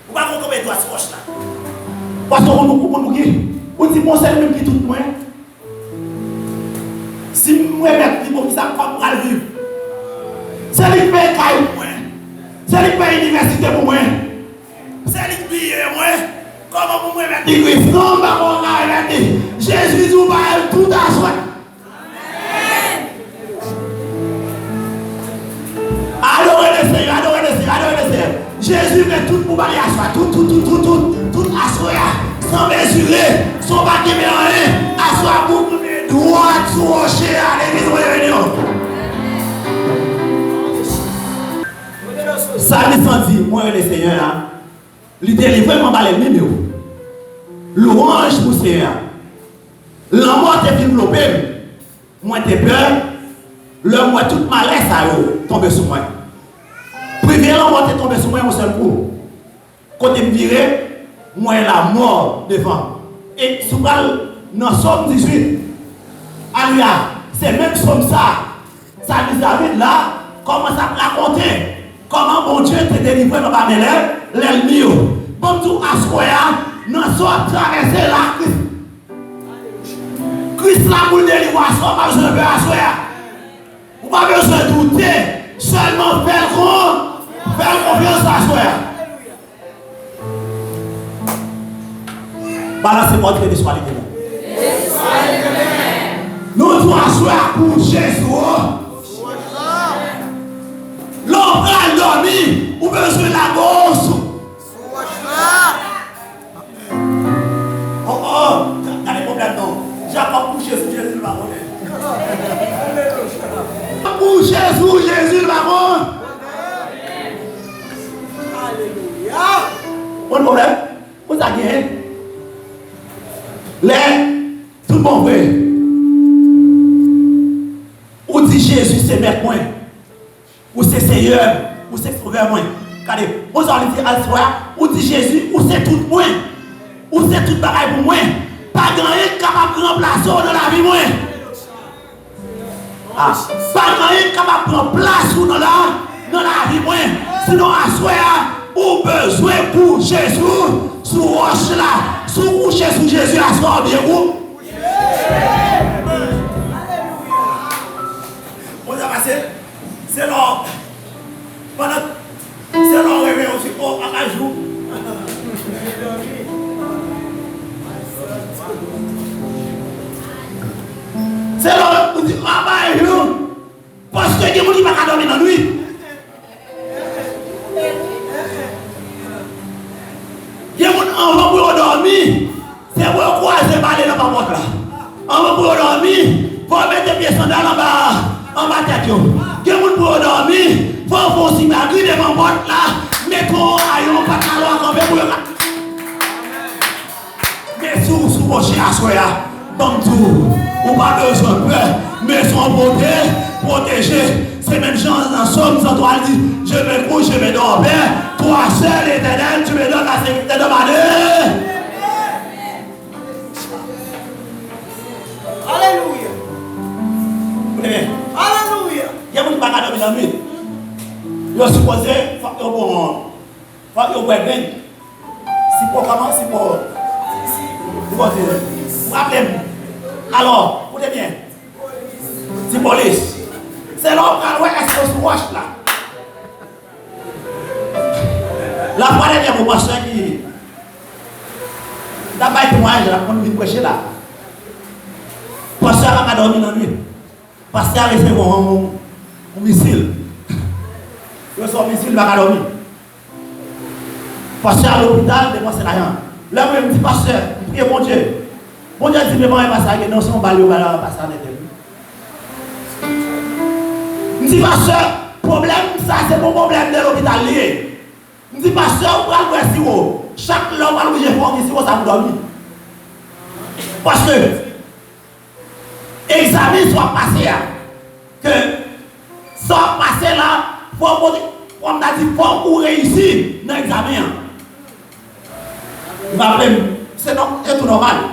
Ou pa konn konbyen dwa sou wòch la. Paske ou konn, ou konn pou ki? Ou di, Bon, se li menm ki tout mwen. Si m remèt li, bon, kisa m pral viv? Se li k peye kay pou mwen. Se li k peye inivèsite pou mwen. Se li k bliye mwen. Kòman pou mwen remèt li Kris? Non, m pa konn ka remèt li. Jezi di w pa al tout aswè. Adore Lesenyè, adore Lesenyè, adore Lesenyè. Jezi gen tout pou ba li aswè. Tout, tout, tout, tout, tout, tout aswè a. San mezire, san pa kenbe anyen. Aswè a pou kanpe dwat sou woche a, legliz mwen reyinyon. Salmis lan di, mwen rele Senyè a. Li delivre m anba lènmi m yo. Lwanj pou Senyè a. Lanmò te vin vlope m. Mwen te pè lè m wè tout malè sa yo tonbe sou mwen. Privye lanmò te tonbe sou mwen yon sèl kou. Kote m vire, m wè lamò devan m. E si w pral nan Sòm dizuit, alelouya, se menm Sòm sa, Salmis David la kòmanse ap rakonte kòman Bondye te delivre l anba men lè, lènmi yo. Ban m di w aswè a, nan sa w ap travèse la, Kris, Kris la pou l delivre w aswè a, w pa bezwen pè aswè a. Ou pa bezwen doute, sèlman fè l kon, fè l konfyans aswè a. Balanse pòtre de swa li te la. Nou di w aswè a pou Jezi w. Lè w pral dòmi, ou bezwen lage w sou. Oh, oh, gade pwoblèm non. Jakòb kouche sou Jezi, l pa konnen. Kouche sou Jezi, l pa konnen. Alelouya. Konn pwoblèm? Konn sa genyen? Lè tout bon vre, ou di Jezi se mèt mwen, ou se Seyè m, ou se Sovè mwen. Gade, konn sa li di aswè a, ou di Jezi, ou se tout mwen, ou se tout bagay pou mwen. Pa gen anyen k kapab ranplase w nan lavi mwen. Ah, pa gen anyen k kapab pran plas ou nan la, nan lavi mwen. Sinon, aswè a, ou bezwen kouche sou, sou wòch la. Si w kouche sou Jezi, aswè a, ou byen kou. Bon, sa pase, se lò. Pandan se lè w reveye w di, o, akajou. Se lè w di, akajou. Paske gen moun ki pa ka dòmi nan nuit. Gen moun anvan pou yo dòmi, se pou yo kwaze bale nan papòt la. Anvan pou yo dòmi, fò yo mete pye sandal anba, anba tèt yo. Gen moun pou yo dòmi, fò yo fè yon simagri devan pòt la, mete yon rayon, pantalon a kanpe pou yo ka. Men si w sou woche aswè a, ban m di w, ou pa bezwen pè, men si w pwote, pwoteje. Se menm jan nan Sòm san twa, li di, je me couche, je me dors en paix, toi seul, Éternel, tu me donnes la sécurité de ma nuit. Alelouya. Alelouya. Gen moun ki pa ka dòmi nan nuit. Yo sipoze, fòk yo bon, fòk yo bwè grenn. Sipo kòman? Sipo. Sipo de. Ou raple m. Alò, koute byen. Sipo lis. Se la w pral wè èske w sou wòch la. Lafwa dènyè mo pastè ki t ap bay temwayaj la, konn vin preche la. Pastè a pa ka dòmi nan nuit. Pastè a resevwa yon, yon misil. Yo resevwa yon misil, li pa ka dòmi. Pastè a lopital, depanse lajan. Lè mwen, m di, pastè, m priye Bondye. Bondye di, men mwen, pastè a gen non, se yon bal yo bay pastè a nan tèt li. M di, pastè, pwoblèm sa, se pou pwoblèm de lopital li ye. M di, pastè, ou pral bwè siwo. Chak lè ou pral oblije fè yon siwo sa pou dòmi. Paske egzamen sa w ap pase a, ke sa w ap pase la, fò w pote, kòm ta di, fò ou reyisi nan egzamen an. M raple m, se nò-, se tou nòmal.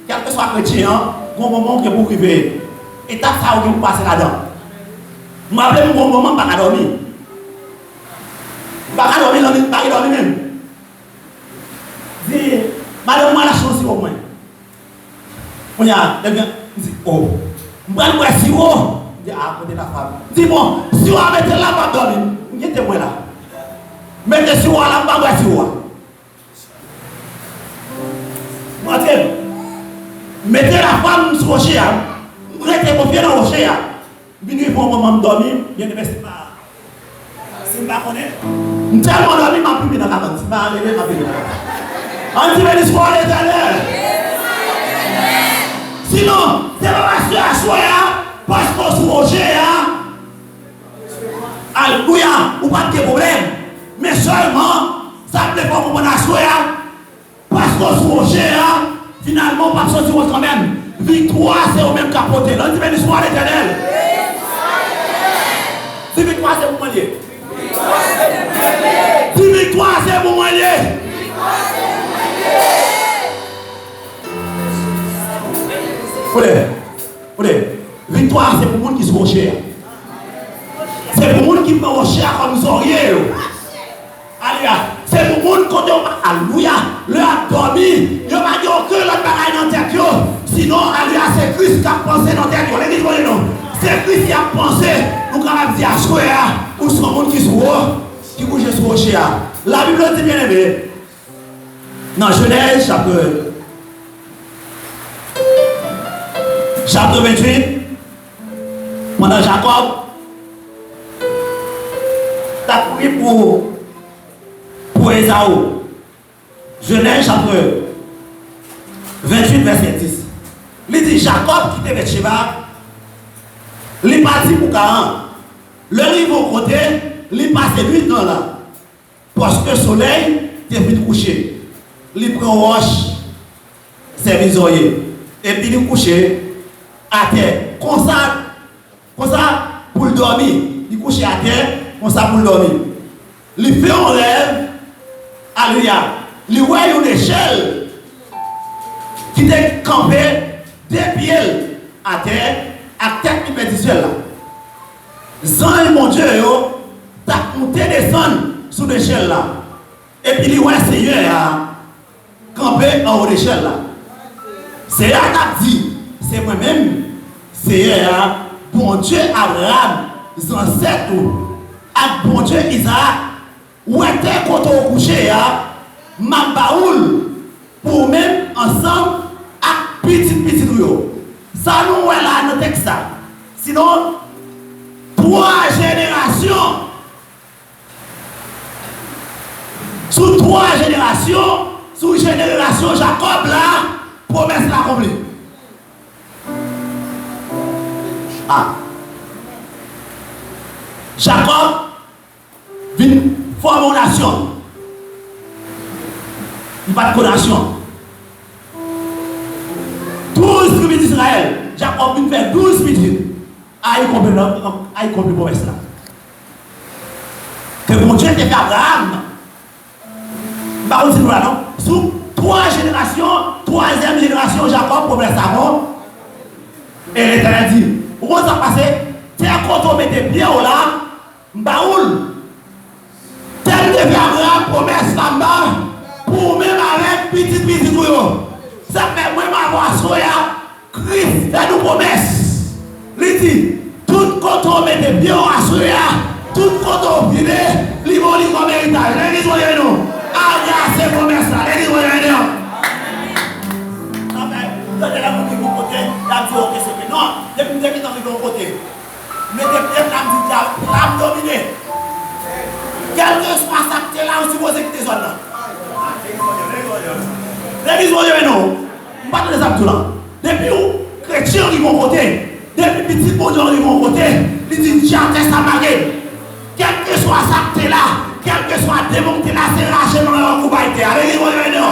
Kèlkeswa kretyen an, gon moman ou gen pou w rive. Etap sa yo gen pou w pase ladan. M raple m, gon moman m pa ka dòmi. M pa ka dòmi, dòmi, m pa ka dòmi menm. Di, madanm mwen al achte yon siwo pou mwen. Kounye a, nèg la, m di, o, m pral bwè siwo. M di, a, kote lafwa. M di, bon, siwo a mete l la, m ap dòmi. M gen temwen la. Mete siwo a la, m pa bwè siwo a. Antre m. Mete lafwa m sou woche a. M rete konfye nan woche a. M vin rive yon moman m dòmi, byeneme, si m pa, si m pa konnen. M tèlman dòmi, m ap pipi nan kabann. Si m pa reve, m ap pipi nan kabann. Ann di, "Beni swa Letènèl." Sinon, se pa paske aswè a, paske w sou woche a, alelouya, ou p ap gen pwoblèm. Men sèlman, sa m vle fè w konprann aswè a, paske w sou woche a, finalman, ou p ap soti wont kanmenm. Viktwa, se ou menm k ap pote l. Ann di, "Beni swa Letènèl." Di, "Viktwa, se pou mwen l ye." Di, "Viktwa, se pou mwen l ye." Koute, koute. Viktwa a se pou moun ki sou woche a. Se pou moun ki pran woche a kòm zòrye yo. Alelouya. Se pou moun kote yo pa, alelouya, lè y ap dòmi, yo pa gen okenn lòt bagay nan tèt yo. Sinon, alelouya, se Kris k ap panse nan tèt yo. Legliz, kote nou? Se Kris y ap panse. Nou kapab di aswè a, ou se yon moun ki sou wo, ki kouche sou woche a. Labib la di, byeneme, nan Jenèz chapit, chapit venntuit, pandan Jakòb t ap kouri pou, pou Ezaou. Jenèz chapit venntuit, vèsè dis. Li di, Jakòb kite Betcheba, li pati pou Karan. Lè l rive yon kote, li pase nuit nan la. Paske solèy te fin kouche, li pran wòch sèvi zòrye, epi li kouche atè. Konsa, konsa pou l dòmi. Li kouche atè, konsa pou l dòmi. Li fè yon rèv, alelouya. Li wè yon echèl ki te kanpe de pye l atè ak tèt li pèdi syèl la. Zanj Bondye yo t ap moute desann sou nechèl la, epi li wè Senyè a kanpe anwo nechèl la. Senyè a t ap di, "Se mwen menm, Senyè a, Bondye Abraram, zansèt ou, ak Bondye Izarak. Ou wè tè kote w kouche a, m ap ba ou l pou ou menm ansanm ak pitit pitit ou yo." Sa nou wè la nan tèks sa. Sinon, twa jenerasyon, sou twa jenerasyon, sou jenerasyon Jakòb la, pwomès la akonpli. A. Jakòb vin fòme yon nasyon. Li pa t ko nasyon. Douz tribi Izrayèl, Jakòb vin fè douz pitit. Ay konpli, ay konpli pwomès la. Ke Bondye te fè Abraram. M pa konn si nou la non. Sou twa jenerasyon, twazyèm jenerasyon Jakòb, pwomès la bon. E Letènèl di, ou konn sa k pase? Tè kote w mete pye w la, m ba ou l. Tè m te fè Abraram pwomès la, m ba pou ou menm avèk pitit pitit ou yo. Sa fè mwen m avè w aswè a, Kris fè nou pwomès. Li di, tout kote w mete pye w aswè a, tout kote w file, li ba w li kòm eritaj. Legliz, Bondye beni w. Agrase pwomès la. Legliz, Bondye beni w. Sa fè, tande lè moun rive yon kote, y ap di, "Oke, se vre." Non, depi m te gentan rive yon kote, mete pye m la, m di, "Dyab, la m domine." Kèlkeswa sa k te la, ou sipoze kite zòn nan. Legliz, Bondye beni w. M pa tande sa m di w la. Depi w kretyen rive yon kote, depi pitit Bondye rive yon kote, li di, "Dyab, tè sa make m." Kèlkeswa sa k te la, kèlkeswa demon k te la, se rache nan yon kou bay tè a. Legliz, Bondye beni w.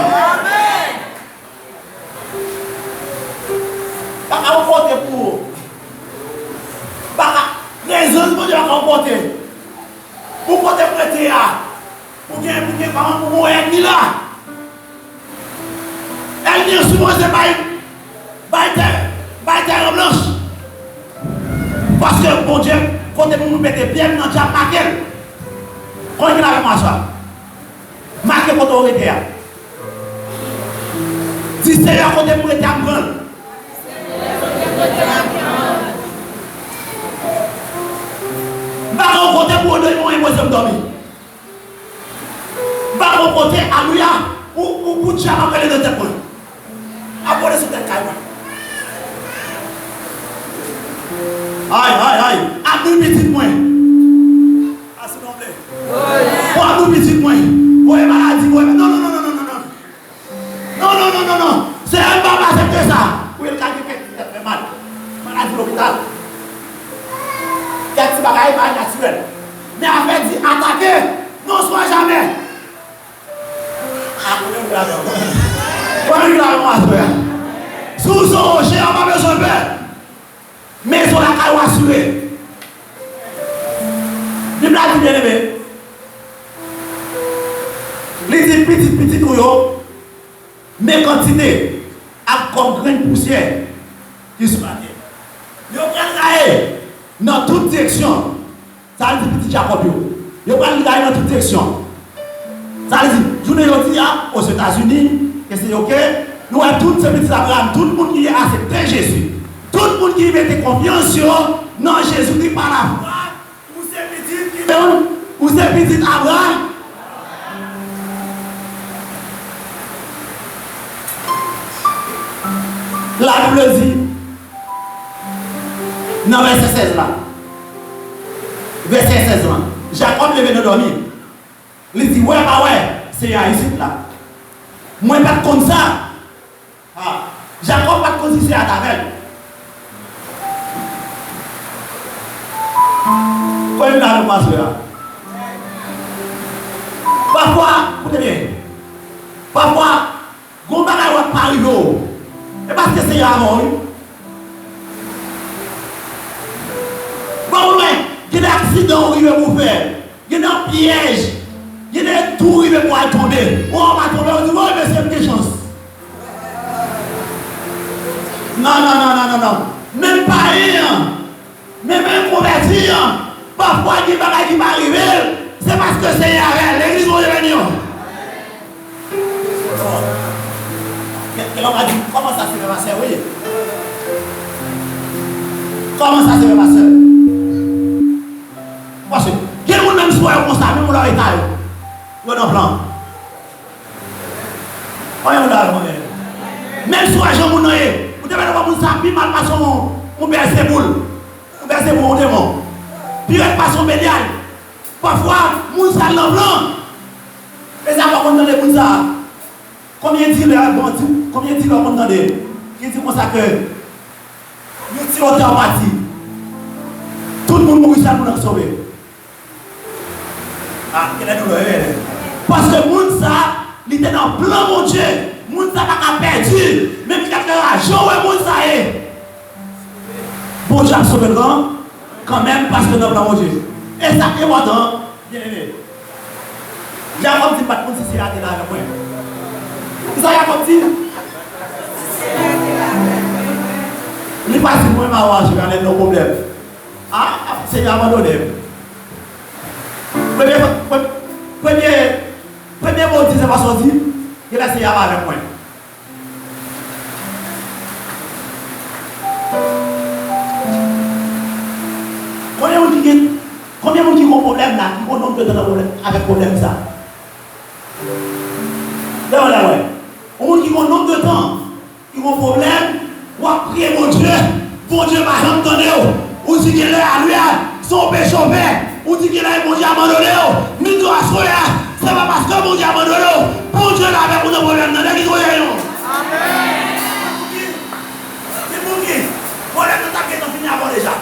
Pa ka yon kote pou ou. Pa ka, prezans Bondye pa ka yon kote. Pou kote m rete a, pou gen, pou gen, pa pou gen ènmi la. Ènmi an sipoze bay, bay tè, bay tè an blanch. Paske Bondye, kote pou mwen mete pye m nan, dyab make l. Konn ki la fè m aswè a. Make kote w rete a. Di, "Senyè, kote m rete a, m pran l." M pa gen yon kote pou yon demon enpoze m dòmi. M pa gen yon kote, alelouya, pou, pou, pou dyab ap rele nan tèt mwen. Ap vole sou tèt kay mwen. Ay, ay, ay. Ap nou pitit mwen. Asinon vle. Pou ap nou pitit mwen. Voye maladi, voye. Non, non, non, non, non, non, non. Non, non, non, non, non. Senyè, m p ap aksepte sa. Wi, l ka gen kèk ti tèt fè mal. Maladi lopital. Kèk ti bagay pa natirèl. Men afè di atake, non swa jamè. A, kote m vle avè w? Kote m vle avè w aswè a? Si w se yon woche, w pa bezwen pè. Mezon lakay ou asire. Bib la di, byeneme, li di pitit pitit ou yo, men kantite ak kòm grenn pousyè ki sou latè. Yo pral gaye nan tout direksyon. Sa vle di pitit Jakòb yo. Yo pral gaye nan tout direksyon. Sa vle di, jounen jodi a, Ozetazini, ke se yo ke, nou wè tout se pitit Abraram, tout moun ki aksepte Jezi, tout moun ki mete konfyans yo nan Jezikri pa lafwa, ou se pitit ki menm, ou se pitit Abraram. Labib di, nan vèsè sèz la, vèsè sèz la, Jakòb leve nan dòmi. Li di, wè pa wè, Senyè a isit la. Mwen pa t konn sa. Ha, Jakòb pa t konn si Senyè a t avè l. Kòm nan nou mache la. Pafwa, koute byen. Pafwa, gon bagay w ap pa rive w. E paske Senyè a avè w, wi. Bon, ou wè, gen de aksidan ou rive pou fè. Gen de pyèj. Gen de tou rive pou al tonbe. Ou pa tonbe, ou di, woy, mesye, m gen chans. Non, non, non, non, non, non. Menm payen an, menm enkonvèti an, pafwa gen bagay ki pa rive l, se paske Senyè a avè l. Legliz Bondye beni w. Gen, gen lòt ka di, kòman sa se frè pastè, wi? Kòman sa se frè pastè? Paske gen moun menm si w wè yo konsa, menm lè eta yo, yo nan plan. Konbyen moun la konbyen? Menm si w wè jan moun nan ye, ou te mèt wè moun sa pi mal pase yon, yon Bèlzeboul. Yon Bèlzeboul, yon demon. Pi rèd pase yon Belyal. Pafwa, moun sa nan plan. E sa fè w konn tande moun sa. Konbyen dilè, bon, di, konbyen dilè w konn tande ki di konsa ke yon ti otè pati, tout moun mouri, sèl moun nan ki sove? A, genlè doulè, genlè. Paske moun sa, li te nan plan Bondye. Moun sa pa ka pèdi. Menm kèlke raje w wè moun sa ye, Bondye ap sove l kan, kanmenm, paske nan plan Bondye. E sa k enpòtan, byeneme. Jakòb di, m pa t konn si Senyè a te la avèk mwen. Kisa Jakòb di? Li pa di, mwen pa wè, Senyè a nan pwoblèm. A, Senyè a abandone m. Premye, premye, premye, premye mo w di, se pa sa w di, genlè Senyè a pa avèk mwen. Konbyen moun ki gen, konbyen moun ki gon pwoblèm la, ki gon nonb de tan nan pwoblèm, avèk pwoblèm sa? Lè w la wè, yon moun ki gon nonb de tan, ki gon pwoblèm, w ap priye Bondye, Bondye pa janm tande w. Ou di genlè, alelouya, se yon peche w fè. Ou di genlè Bondye abandone w. Men di w aswè a, se pa paske Bondye abandone w. Bondye la avèk ou nan pwoblèm nan. Legliz Bondye yo. Amèn. Di pou ki? Pwoblèm nan t ap gentan fini avè w deja.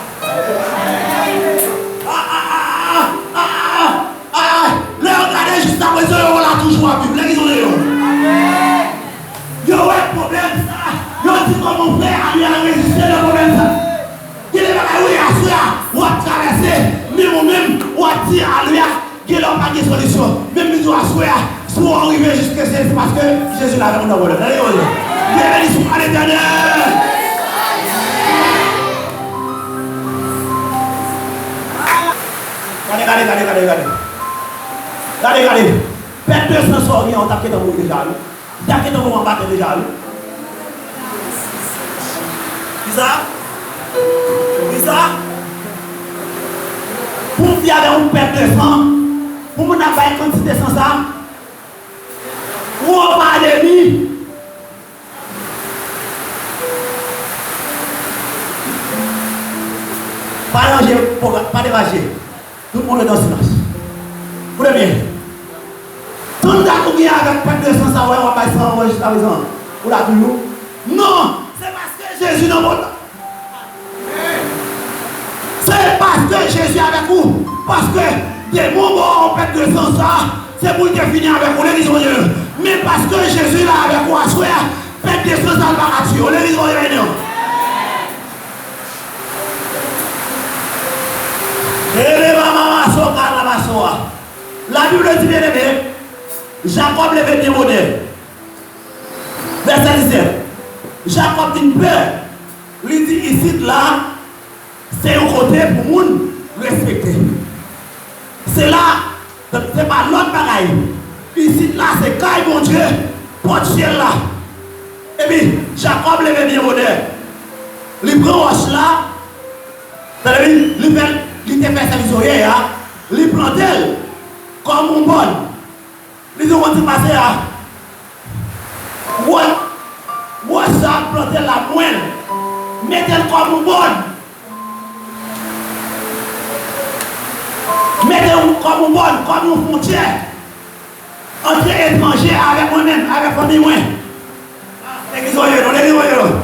A, a, a, a, a, a, a, a. Lè yo gade jiskaprezan, yo wè w la toujou ap viv. Legliz Bondye yo. Yo wè pwoblèm sa, yo di kòman frè a li a reziste nan pwoblèm sa. Gen de bagay wi, aswè a, w ap travèse, menm ou menm, w ap di, alelouya, gen lè w pa gen solisyon. Menm li di w aswè a, si w rive jiske se, se paske Jezi la avèk ou nan pwoblèm. Tande yo, yo. Byen beni sou Letènèl. Gade, gade, gade, gade, gade. Gade, gade. Pèt de san sa w gen an, w t ap gentan mouri deja, wi. Sa ki nan moman maten deja, wi. Kisa? Kisa? Pou w viv avèk yon pèt de san, pou moun nan bay kantite san sa, ou an pandemi. Pa deranje, pa deranje. Tout moun rete an silans. Koute byen. Tann dat ou gen avèk pèt de san sa, wè, w ap bay san an jiskaprezan. Ou la toujou? Non! Se paske Jezi nan mond lan. Se paske Jezi avèk ou. Paske demon ba w pèt de san sa, se pou l te fini avèk ou, legliz Bondye. Men paske Jezi la avèk ou aswè a, pèt de san sa l pa ka tiye w, legliz Bondye beni w. Ele mama maso kana maso a. Labib di, byeneme, Jakòb leve byen bonè. Vèsè disèt. Jakòb vin pè. Li di, isit la, se yon kote pou moun respekte. Se la, se pa lòt bagay. Isit la, se kay Bondye, pòt syèl la. Epi, Jakòb leve byen bonè. Li pran wòch la, tande byen, li fè, li te fè sèvis oye a, li plante l kòm yon bòn. Li di, w konn sa k pase a? Wòch, wòch sa a plante la mwen, mete l kòm yon bòn. Mete l kòm yon bòn, kòm yon fwontyè antre etranje avèk mwen menm, avèk fanmi mwen. Legliz Bondye non, legliz Bondye non.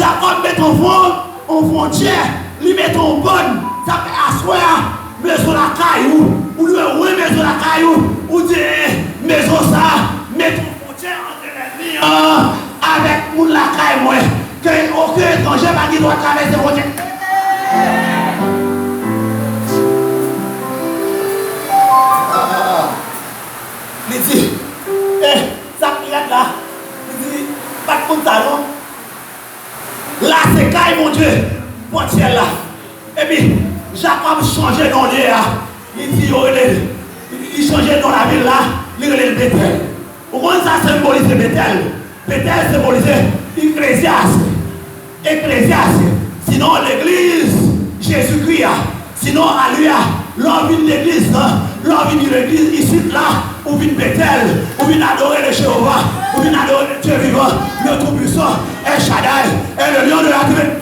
Jakòb mete yon fwon, yon fwontyè, li mete yon bòn. Sa fè aswè a, mezon lakay ou, ou dwe wè mezon lakay ou, ou di, eh, mezon sa a, mete yon fwontyè ant lènmi an avèk moun lakay mwen. Ke okenn etranje pa gen dwa travèse fwontyè. Li di, eh, sa k pi rèd la? Li di, pa t konn sa non. La se kay Bondye, pòt syèl la. Epi, Jakòb chanje non li a. Li di yo rele, li chanje non lavil la, li rele l Betèl. Ou konn sa senbolize Betèl? Betèl senbolize Eklezyas. Eklezyas, sinon legliz Jezikri a, sinon ali a, lè w vin legliz lan, lè w vin legliz isit la, ou vin Betèl, ou vin adore le Jewova, ou vin adore le Dye vivan, le Tou Pwisan, El Shaddai, et le Lion de la tribe.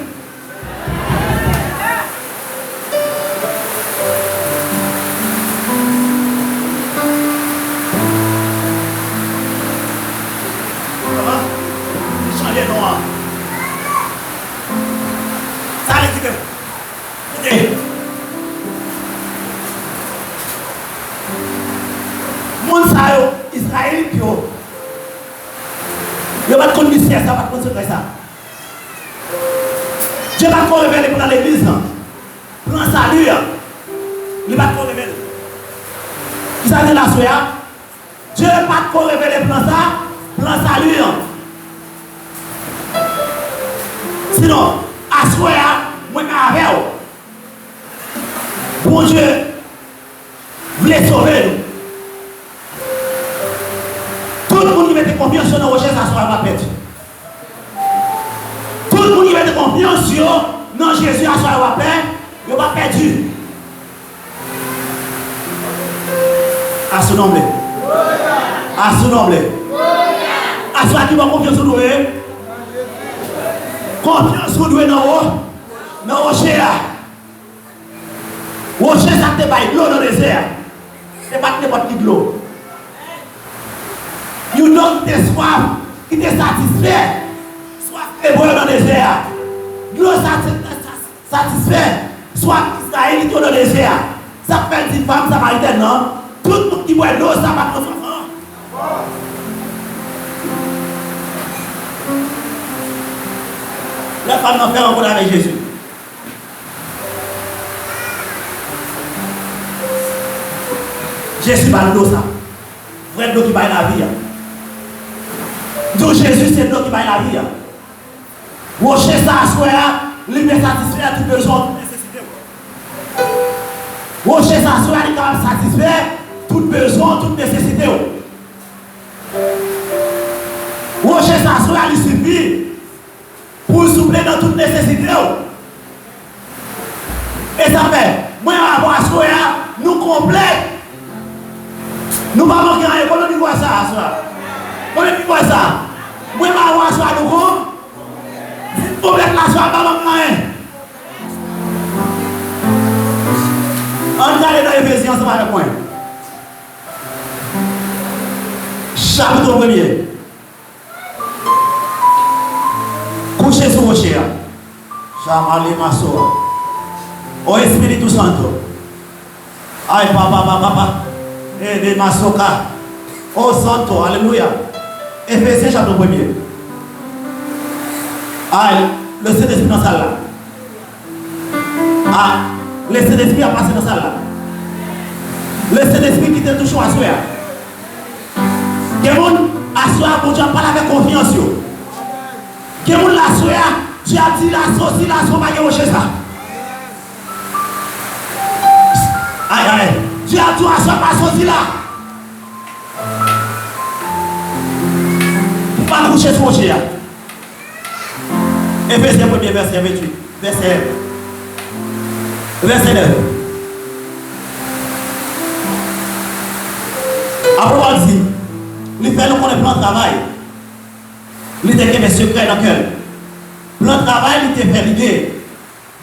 Kòman? Li chanje non an. Sa vle di ke, koute, moun sa yo, Izrayelit yo, yo pa t konn misyè sa, pa t konn sekrè sa. Dye pa t ko revele plan legliz lan. Plan sali an, li pa t ko revele. Kisa l di n aswè a? Dye pa t ko revele plan sa, plan sali an. Sinon, aswè a, mwen avè w. Bondye vle sove nou. Tout moun ki mete konfyans yo nan woche sa aswè a va pèdi. Tout moun ki mete konfyans yo nan Jezi aswè a va pè, yo va pèdi. Asou nonm li. Asou nonm li. Aswè a ki bò konfyans ou dwe? Konfyans ou dwe nan wo, nan woche a. Woche sa k te bay dlo nan dezè a, se pa t nenpòt ki dlo. Yon dlo ki te swaf, ki te satisfè swaf Ebre yo nan dezè a. Dlo sa te sa- satisfè swaf Izrayelit yo nan dezè a. Sa k fè l di fanm samaritèn nan, tout moun ki bwè dlo sa pa t nan swaf ankò. Lè fanm nan fè rankont avèk Jezi, Jezi ba l dlo sa. Vrè dlo ki bay lavi a. Di w Jezi se dlo ki bay lavi a. Woche sa aswè a, li vle satisfè tout bezwen w, tout nesesite w. Woche sa aswè a, li kapab satisfè tout bezwen w, tout nesesite w. Woche sa aswè a, li sifi pou l souple nan tout nesesite w. E sa fè, mwen avè w aswè a, nou konplè. Nou pa manke anyen. Konbyen ki kwè sa aswè a? Konbyen ki kwè sa? Mwen avè w aswè a, nou kon-, si n konplè aswè a, pa manke anyen. ansanm avèk mwen. Chapit premye. Kouche sou woche a. Chamale maso. O Espiritu Santo. Ay, papa, papa, papa. E de masoka. O Santo, alelouya. Efesyen chapit premye. Ay, le Sentespri nan sal la. A, Lesentespri ap pase nan sal la. Lesentespri kite touche w aswè a. Gen moun, aswè a, Bondye ap pale avèk konfyans yo. Gen moun la, aswè a, Dye ap di laso, si laso pa gen woche sa. Ay, ay. Dye ap di w aswè a, pa soti la. Ou pa kouche sou woche a. Efesyen premye vèsè venntuit, vèsè, vèsè nèf. Apre Pòl di, li fè nou konnen plan travay li te kenbe sekrè nan kè l. Plan travay li te fè lide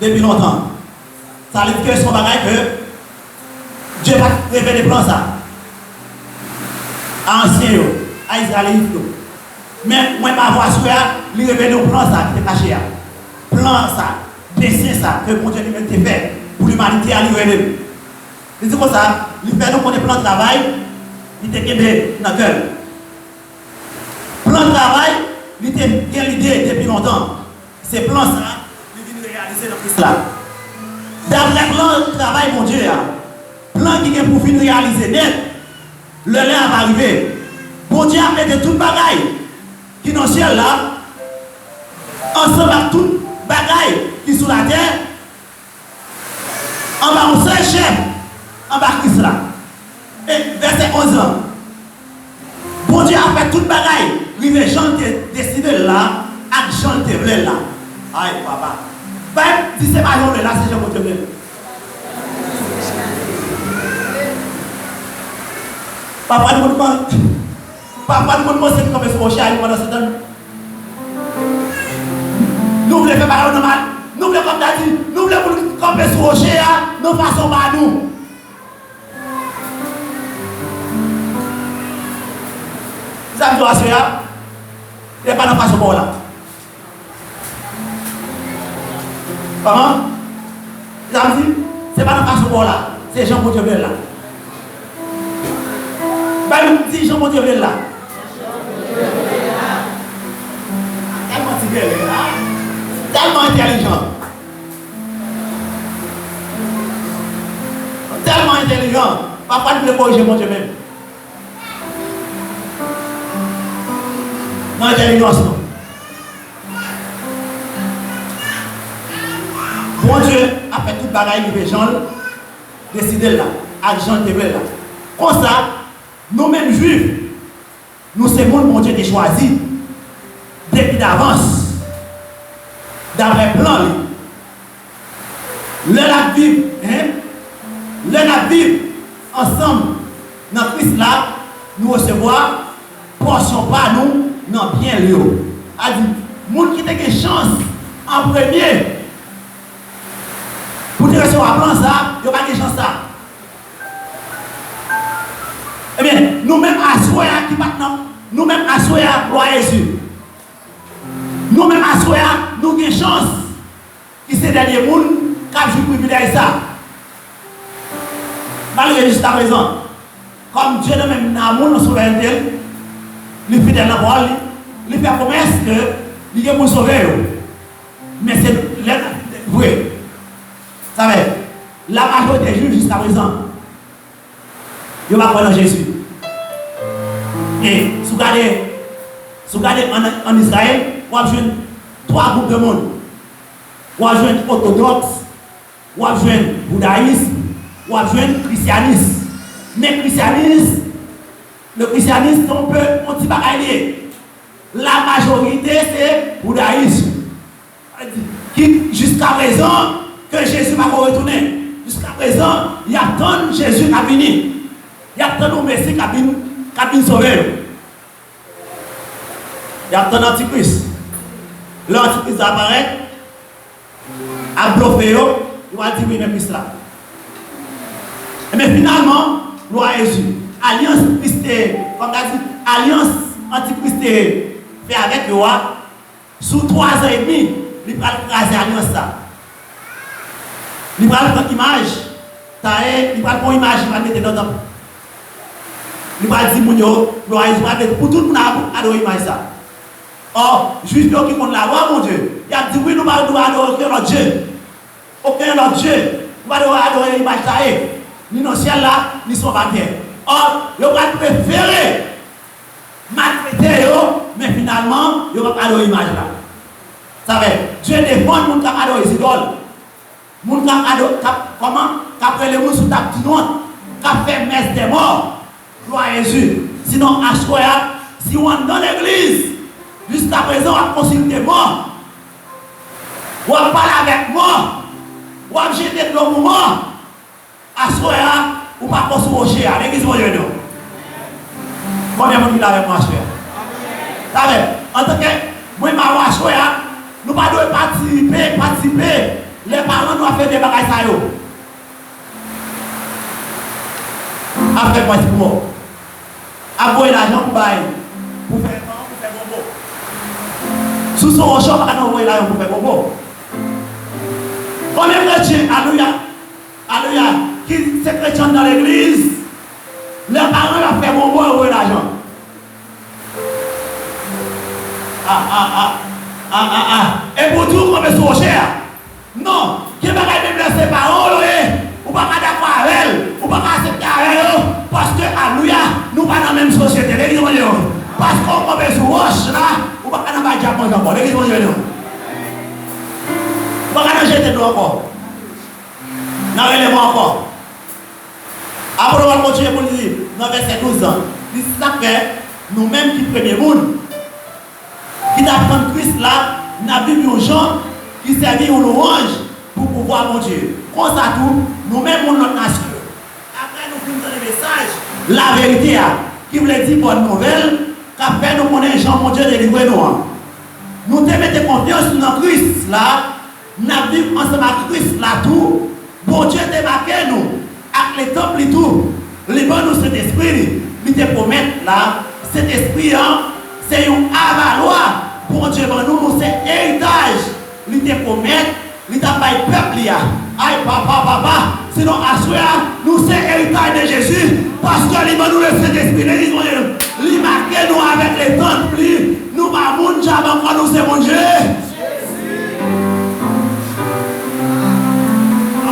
depi lontan. Sa vle di ke se yon bagay ke Dye pa t revele plan sa a ansyen yo, a Izrayelit yo. Men, mwen pa vwa aswè a, li revele yon plan sa ki te kache a. Plan sa, desen sa ke Bondye li menm te fè pou limanite a, li revele l. Li di konsa, li fè nou konnen plan travay li te kenbe nan kè l. Plan travay li te gen lide depi lontan. Se plan sa a, li vin reyalize nan Kris la. Daprè plan travay Bondye a, plan ki gen pou fin reyalize nèt, lè lè a va rive, Bondye ap mete tout bagay ki nan syèl la, ansanm ak tout bagay ki sou latè, anba yon sèl chèf, anba Kris la. E vèsè onz lan, Bondye ap fè tout bagay rive jan l te deside l la, ak jan l te vle l la. Ay, papa. Bib di se pa jan w vle l la, se jan Bondye vle l. Papa, nou konn, papa, nou konn panse n kanpe sou woche a, pandan se tan, nou vle fè bagay yo nòmal. Nou vle, kòm ta di, nou vle pou n kanpe sou woche a nan fason pa nou. Sa m di w aswè a, se pa nan fason pa w la. Kòman? Sa m di, se pa nan fason pa w la. Se jan Bondye vle l la. Bay m di jan Bondye vle l la. Tèlman ti gèlè la. Tèlman entèlijan. Tèlman entèlijan. Pafwa, nou vle korije Bondye menm. Nan entèlijans nou. Bondye ap fè tout bagay rive jan l deside l la, ak jan l te vle l la. Konsa, nou menm Jwif, nou se moun Bondye te chwazi depi davans, daprè plan li. Lè n ap viv, en, lè n ap viv ansanm nan Kris la, nou resevwa pòsyon pa nou nan byen l yo. A di, moun ki te gen chans an premye pou te resevwa plan sa, yo pa gen chans sa. Ebyen, nou menm aswè a ki pa t nan, nou menm aswè a, glwa a Jezi. Nou menm aswè a, nou gen chans ki se dènye moun k ap jwi privilèj sa. Malgre jiskaprezan, kòm Dye nan menm nan amour, nan souverènte l, li fidèl nan pawòl li, li fè pwomès ke li gen pou l sove yo. Men se lè l ap vin delivre. Sa fè, la majorite Jwif jiskaprezan, yo pa kwè nan Jezi. E si w gade, si w gade ann, ann Izrayèl, w ap jwenn twa gwoup de moun. W ap jwenn òtodòks, w ap jwenn boudayis, w ap jwenn krisyanis. Men krisyanis, le christianisme, se yon pe, yon ti bagay li ye. La majorite se boudayis. Ki jiskaprezan ke Jezi pako retounen. Jiskaprezan, y ap tann Jezi k ap vini. Y ap tann yon Mesi k ap vin, k ap vin sove yo. Y ap tann Antikris. Lè Antikris la parèt, ap blofe yo, yo pral di wi, men Kris la. Ebyen, finalman, glwa a Jezi, alyans Kris te, kòm ta di, alyans Antikris te fè avèk yo a, sou twa zan edmi, li pral kraze alyans sa. Li pral pran imaj, ta e, li pral pran imaj, li pral mete nan tanp. Li pral di moun yo, glwa a Jezi, pral mete pou tout moun ap adore imaj sa. Ò, Jwif yo ki konn lalwa Bondye, y ap di, wi, nou pa dwe adore okenn lòt dye. Okenn lòt dye. Nou pa dwe adore imaj sa e. Ni nan syèl la, ni sou anba tè. Ò, yo pral prefere maltrete yo, men finalman, yo p ap adore imaj la. Sa vle, Dye defann moun k ap adore zidòl. Moun k ap ado-, k ap, kòman? K ap rele moun sou tab tinwont, k ap fè mès dè mò. Glwa a Jezi. Sinon, aswè a, si w anndan legliz, jiskaprezan w ap konsilte mò, w ap pale avèk mò, w ap jete dlo pou mò. Aswè a, ou pa ko sou woche a. Legliz Bondye nou. Konbyen moun ki la avèk mwen aswè a? Sa vle, antanke mwen m a w aswè a, nou pa dwe patisipe, patisipe lè paran nou ap fè de bagay sa yo. Ap fè pwès pou mò. Ap voye lajan pou bay, pou fè, pou fè bonbon. Si w se yon woche, w pa ka nan voye lajan pou fè bonbon. Konbyen kretyen, alelouya, alelouya, ki se kretyen nan legliz, lè paran yo ap fè bonbon, yo voye lajan. A, a, a, a, a, a. E pou di w kanpe sou woche a. Non, gen bagay menm lè se paran w yo ye, ou pa ka dakò avè l, ou pa ka aksepte avè yo, paske, alelouya, nou pa nan menm sosyete. Legliz Bondye yo. Paske w kanpe sou wòch la, ou pa ka nan bay dyab manje ankò. Legliz Bondye yo. Ou pa ka nan jete dlo ankò. Nan rele mò ankò. Apot Pòl kontinye pou l di nan vèsè douz lan, li di, se sa k fè nou menm ki premye moun ki t ap tann Kris la, n ap viv yon jan ki sèvi yon lwanj pou pouvwa Bondye. Konsa tou, nou menm moun lòt nasyon yo, apre nou fin tande mesaj laverite a, ki vle di bòn nouvèl, k ap fè nou konnen jan Bondye delivre nou an. Nou te mete konfyans nou nan Kris la, n ap viv ansanm ak Kris la tou. Bondye te make nou ak letanp li tou. Li ban nou Sentespri li. Li te pwomèt la, Sentespri an se yon avalwa Bondye ban nou, nou se eritaj li te pwomèt li t ap bay pèp li a. Ay, papa, papa, sinon aswè a, nou se eritaj de Jezi, paske li ban nou le Sentespri, legliz Bondye, li make nou avèk letanp li, nou pa moun dyab ankò, nou se moun Je-,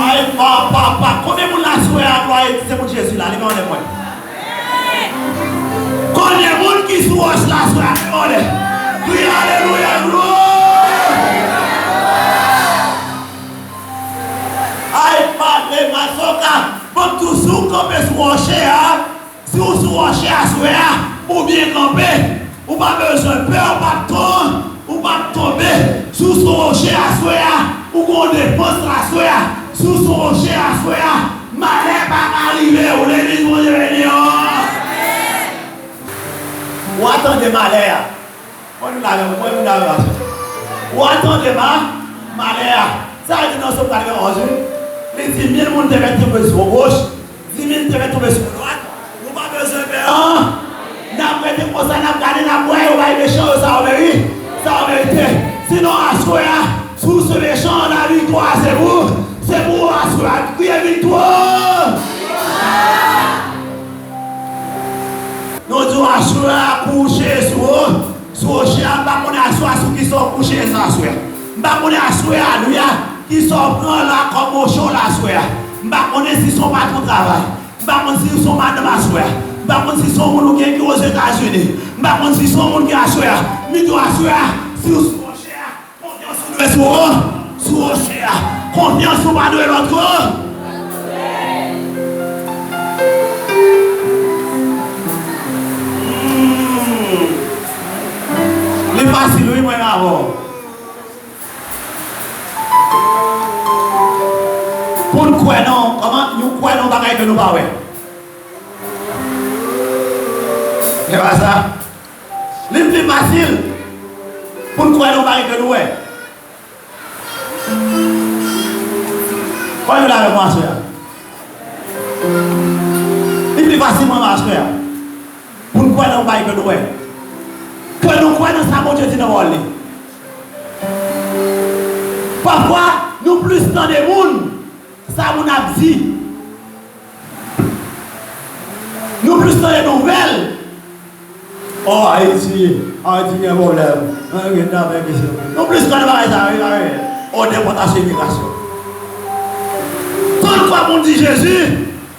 Ay, pa, pa, pa. Konbyen moun la aswè a, glwa, se moun Jezi la? Leve anlè mwen. Konbyen moun ki sou wòch la aswè a? Leve anlè. Kriye alelouya, glwa. Ay, pa, le masoka. Bon, toujou kanpe sou wòche a. Si w sou wòche aswè a, ou byen kanpe, ou pa bezwen pè, ou p ap ton-, ou p ap tonbe. Si w sou wòche aswè a, ou gen yon defans aswè a. Si w sou wòche aswè a, malè pa ka rive w. Legliz Bondye beni w. Ou a tande malè a. Pran nou lave, pran nou lave, pastè. Ou a tande ma-, malè a. Sa l di nan Sòm katrevenn onz, wi. Li di, mil moun te mèt tonbe sou goch, di mil te mèt tonbe sou dwat. Nou pa bezwen pè, an. N ap rete konsa, n ap gade, n ap wè, yo bay mechan yo sa yo meri-, sa yo merite. Sinon, aswè a, si w se mechan, laviktwa se pou, se pou ou aswè a. Kriye viktwa! Nou di w aswè a kouche sou, sou woche a, m pa konnen aswè a sou kisa w kouche sa aswè a. M pa konnen aswè a, alelouya, kisa w pran la kòm woche w la aswè a. M pa konnen si se yon patwon travay. M pa konn si se yon madanm aswè a. M pa konn si se yon moun ou gen ki Ozetazini. M pa konn si se yon moun ki aswè a. M di w aswè a, si w sou woche a, konfyans ou dwe sou, sou woche a. Konfyans ou pa dwe lòt ko-, Hmm. Li fasil, wi, mwen avè w. Pou n kwè nan, kòman, nou kwè nan bagay ke nou pa wè. Se pa sa. Li pi fasil pou n kwè nan bagay ke nou wè. Kòman nou la avè mwen aswè a? Fasilman aswè a, pou n kwè nan bagay ke nou wè. Ke nou kwè nan sa Bondye di nan pawòl li. Pafwa, nou plis tande moun, sa moun ap di. Nou plis tande nouvèl. Oh, Ayiti, Ayiti gen pwoblèm. Ann ret nan avèk isi. Nou plis tande bagay sa, wi, wi. Oh, depòtasyon, imigrasyon. Tann fwa moun di Jezi,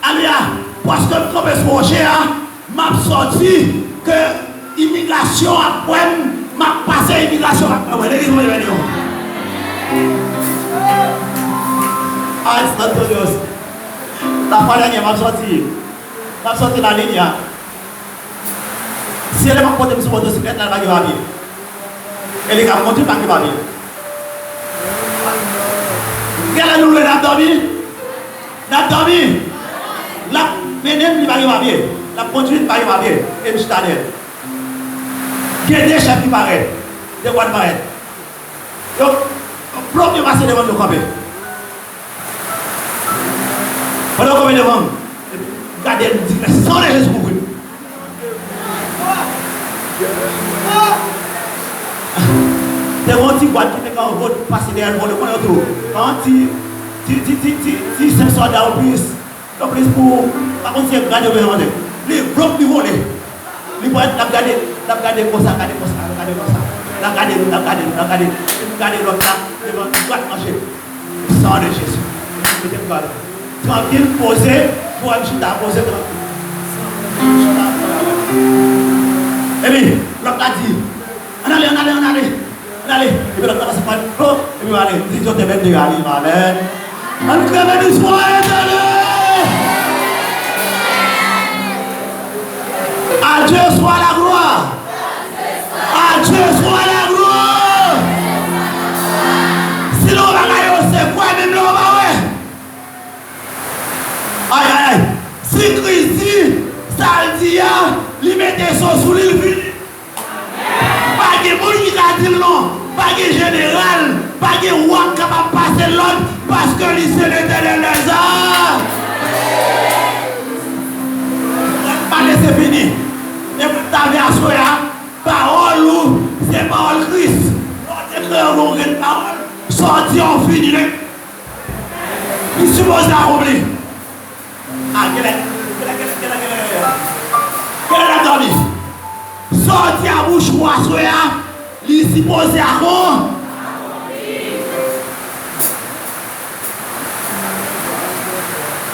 alelouya, paske m kanpe sou woche a, m ap sòti, ke imigrasyon ap wè m, m ap pase, imigrasyon ap wè mwen. Legliz mwen beni yo. Ay, Santo Dios. Lafwa dènye, m ap sòti. M ap sòti La Línea. Si eleman k pote m sou motosiklèt la, l pa gen papye. E li k ap kondui, pa gen papye. Genlè nou leve n ap dòmi. N ap dòmi. L ap mennen m, li pa gen papye. L ap kondui, li pa gen papye. E m chita dèyè l. Gen de chèf ki parèt. De gwad parèt. Yo, plop yo pase devan m, yo kanpe. Pandan yo kanpe devan m, epi m gade, m di, men san de Jezi kouvri m. Te gen yon ti gwad ki te gen yon vòt pase dèyè l vòlè, konnen yo tou. Yon ti, ti, ti, ti, ti, ti senp sòlda oplis. Oplis pou, pa konn si e grade oubyen yon de. Li vlop, li vole. Li pran, l ap gade, l ap gade konsa, gade konsa, gade konsa. L ap gade nou, l ap gade nou, l ap gade nou. Epi gade lòt la, devan, dwat manche. San de Jezi. Mete m gade. Trankil, poze, pou m chita, poze, trankil. Epi, lòt la di, ann ale, ann ale, ann ale. Ann ale. Epi lòt la pase pran dlo, epi yo ale. Di yo te bèt de ale, amèn. Ann kreve nou swa etènèl. À Dieu soit la gloire. À Dieu soit la gloire. Si nou bagay yo se kwè, menm lè w pa wè. Ay, ay, ay. Si Kris di sa l di a, li mete so sou li, l fini. Pa gen moun ki ka di l non. Pa gen jeneral, pa gen wa k kapab pase lòd, paske li se Letènèl dèzame. Pale, se fini. E pou ta vle aswè a, pawòl ou se pawòl Kris. Lè w deklare yon grenn pawòl, sa w di a, w fini nèt. Li sipoze akonpli. A, genlè, genlè, genlè, genlè, genlè, genlè. Genlè n ap dòmi. Sòti a bouch ou aswè a, li sipoze akon-,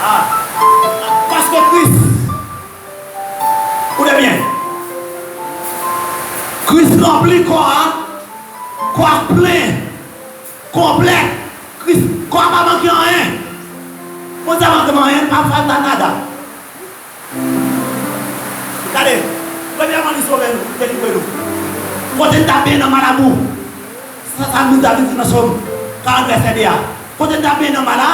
a, paske Kris, koute byen, Kris ranpli kò a, kò a plen. Konplè. Kris, kò a pa manke anyen. Bondye pa manke anyen, pa fè nada. Gade, premyèman, li sove nou, li delivre nou. Kote n t ap benyen nan ma labou. Sa, sa nou David di nan Sòm karant vèsè de a. Kote n t ap benyen nan ma la,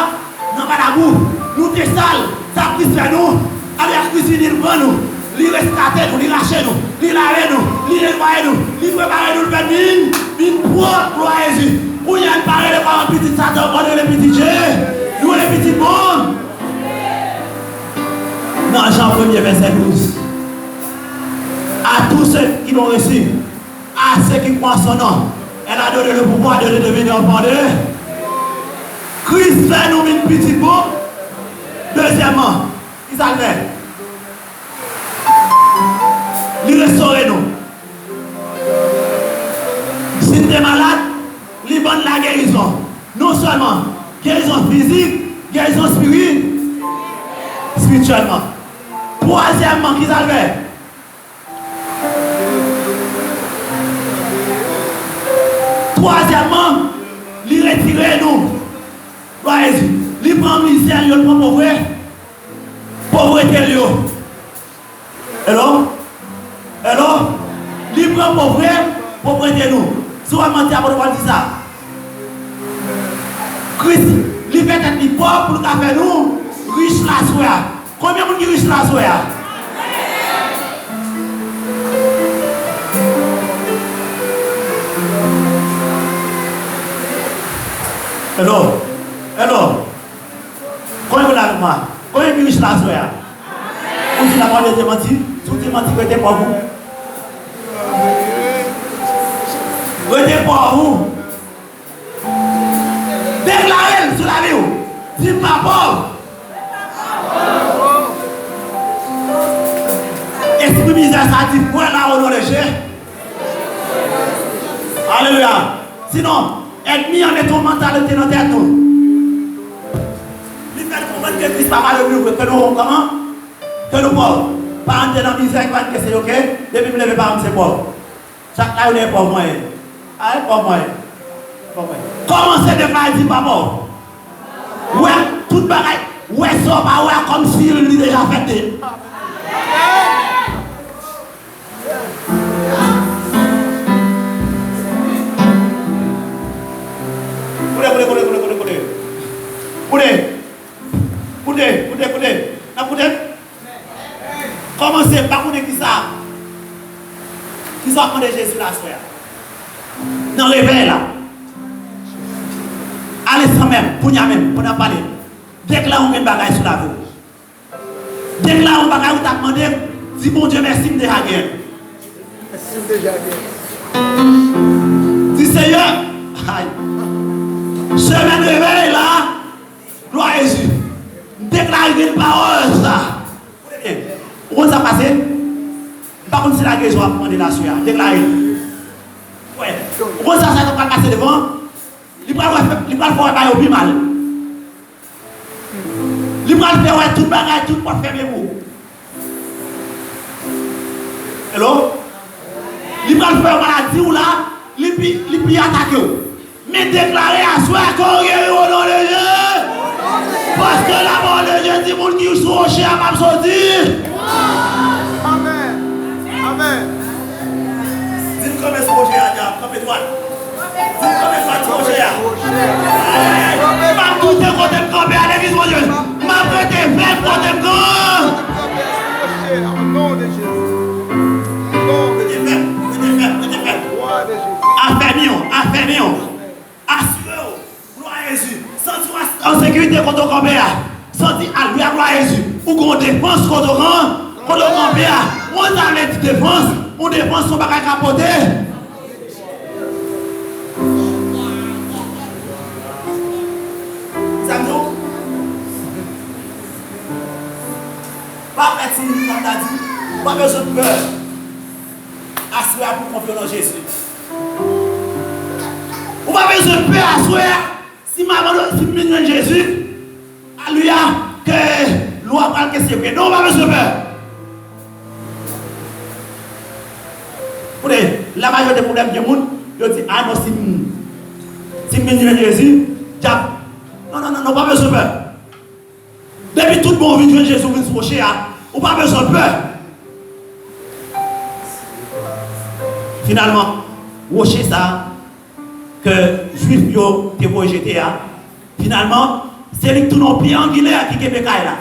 nan ma labou, nou te sal. Sa Kris fè nou, alelouya, Kris vini, li pran nou, li reskate nou, li rache nou, li lave nou, li netwaye nou, li prepare nou, li fè nou vin, vin pwòp, glwa a Jezi. Kounye a, n pa rele kò a pitit Satan, men n rele pitit Je-, nou rele pitit Bon. Nan Jan premye, vèsè douz. À tous ceux qui l'ont reçu, à ceux qui croient en son nom, elle a donné le pouvoir de devenir enfants de Kris fè nou vin pitit Bon. Dezyèmman, ki sa l fè? Li restore nou. Si n te malad, li ban n lagerizon. Non sèlman gerizon fizik, gerizon espiri-, espirityèlman. Twazyèmman, ki sa l fè? Twazyèmman, li retire nou. Glwa a Jezi. Li pran mizè l yo, li pran povre-, povrete l yo. Hello? Hello? Li pran povre-, povrete nou. Si w ap manti, apot Pòl di sa. Kris, li fè tèt li pòv pou l ka fè nou rich la aswè a. Konbyen moun ki rich la aswè a? Hello? Hello? Konbyen moun la avèk mwen? Konbyen ki rich la aswè a? Ou di lapawòl de Dye manti, si w di manti, rete pòv ou. Rete pòv ou. Deklare l sou lavi w. Di m pa pòv. Espri mizè sa di pwen la o non de Je. Alelouya. Sinon, ènmi an mete yon mantalite nan tèt nou. Li fè n konprann ke Kris pa vle nou, ke nou kòman? Ke nou pòv. Paran te nan mizè, ki pa n kese yo, oke? Depi m leve paran m se pòv. Chak la yo dèyè pòv mwen ye. A, e pòv mwen ye. Pòv mwen ye. Kòmanse deklare di pa pòv. Wè tout bagay, wè sa w pa wè a kòmsi li deja fèt de. Koute, koute, koute, koute, koute, koute. Koute. Koute, koute, koute, koute. N ap koute? Kòmanse, m pa konnen kisa. Kisa w ap mande Jezi la aswè a? Nan revèy la. Ale san menm, kounye a menm, pandan n ap pale. Deklare yon grenn bagay sou lavi w. Deklare yon bagay ou t ap mande, di Bondye mèsi m deja gen. Mèsi m deja gen. Di Seyè, ay. Semèn revèy la, glwa a Jezi. M deklare grenn pawòl sa. Koute byen. Ou konn sa k pase? M pa konn si lagezon ap mande l aswè a. Deklare l. Wè. Ou konn sa, sa k pral pase devan? Li pral wè, li pral fè w wè bagay yo pi mal. Li pral fè w wè tout bagay, tout pòt fèmen pou ou. Hello? Li pral fè w maladi w la, li pi, li pi atake w. Men deklare aswè a ke w geri o non de Je. Paske lapawòl de Je di moun ki sou woche a p ap soti. Amèn. Amèn. Di m kanpe sou woche a, di a, kanpe dwat. Di m kanpe dwat sou woche a. Ay, ay, ay. M ap doute kote m kanpe a legliz Bondye. M ap rete fèm kote m kanpe. Rete fèm, rete fèm, rete fèm. Afèmi w, afèmi w. Asire w. Glwa a Jezi. Santi w an sekirite kote w kanpe a. Santi, alelouya, glwa a Jezi. Ou gen yon defans kote w kan-, kote w kanpe a. Ou konn sa vle di defans? Yon defans se yon bagay k ap pote. Sa m di w? Pa pè timoun, kòm ta di, ou pa bezwen pè. Aswè a pou konfye w nan Jezi. Ou pa bezwen pè aswè a. Si m abandone, si m vin jwenn Jezi, alelouya, ke lwa pral kese vre. Non, ou pa bezwen pè. Koute, la majorite pwoblèm gen moun, yo di, a non, si m, si m vin jwenn Jezi, dyab. Non, non, non, non, ou pa bezwen pè. Depi tout bon ou vin jwenn Jezi, ou vin sou woche a, ou pa bezwen pè. Finalman, woche sa a ke Jwif yo te voye jete a, finalman, se li k tounen yon pyè angilè ki kenbe kay la.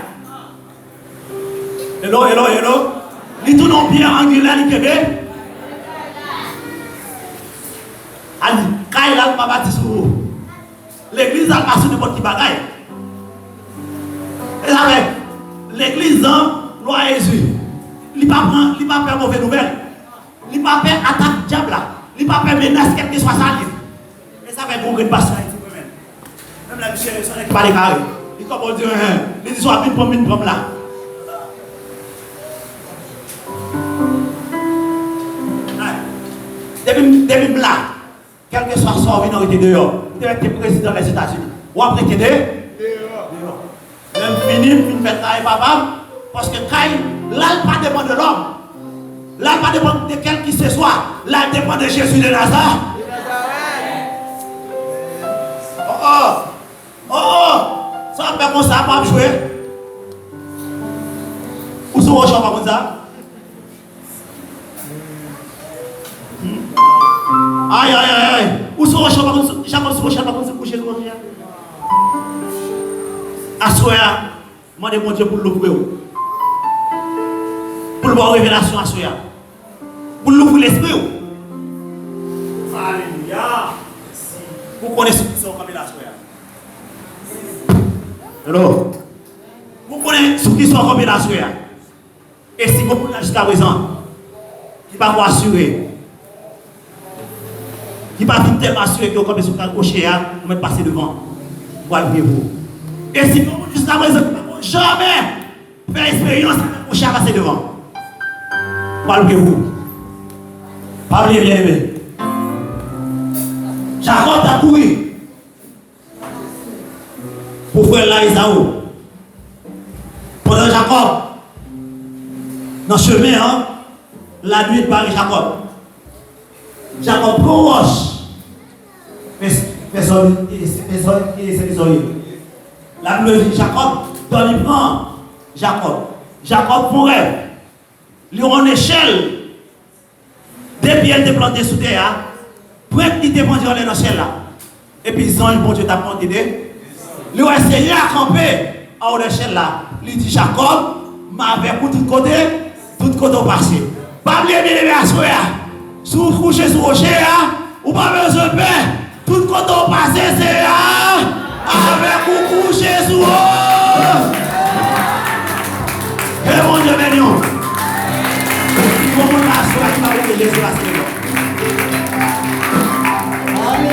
Hello, hello, hello. Li tounen yon pyè angilè, li kenbe. A di, kay la, l pa bati sou ou. Legliz la pa sou nenpòt ki bagay. E sa fè, legliz lan, glwa a Jezi, li pa pran, li pa pè move nouvèl. Li pa pè atak dyab la. Li pa pè menas kèlkeswa sa l ye. E sa fè gen yon grenn pastè Ayiti mwen menm. Menm lè misye se nèg ki pale kare. Li kòman di, hen, li di swa vin pran m, vin pran m la. Depi, depi m la, kèlkeswa sa w vin, w rete deyò. Ou te mèt te prezidan Lèzetazini. W ap rete de-, deyò. Lè m fini, m fin fè travay papa m, paske kay la, l pa depann de lòm. La, l pa depann de kèlkiseswa. La, l depann de Jezi de Nazarèt. Oh, oh. Oh, oh. Sa w ap fè konsa, pa ap jwe. Ou sou woche, w pa konn sa? Ay, ay, ay, ay. Ou sou woche, w pa konn sou, Jakòb sou woche, w pa konn sou kouche sou woche a. Aswè a, mande Bondye pou l louvri w. Pou l ba w revelasyon aswè a. Pou l louvri lespri w. Alelouya. Pou w konnen sou kisa w kanpe la aswè a. Hello. Pou w konnen sou kisa w kanpe la aswè a. E si gon moun la jiskaprezan ki pako asire, ki pa fin tèlman asire ke w kanpe sou kay woche a, ou mèt pase devan. M pral priye pou ou. E si gon moun jiskaprezan ki pako janmen fè esperyans avèk woche a, pase devan. M pral priye pou ou. Pa bliye, byeneme. Jakòb t ap kouri pou frè l la Ezaou. Pandan Jakòb nan chemen an, lannuit bare Jakòb. Jakòb pran wòch. Fè, fè zòn, fè zòn, fè zòn. Labib di Jakòb dòmi pran Jakòb. Jakòb fè yon rèv. Li wè yon nechèl. De pye l te plante sou tè a, pwent li te pandye anlè nan syèl la. Epi zanj Bondye t ap monte de. Li wè Senyè a kanpe anwo nechèl la. Li di, Jakòb, m avèk ou tout kote, tout kote w pase. Pa bliye, byeneme, aswè a, si w kouche sou woche a, ou pa bezwen pè. Tout kote w pase,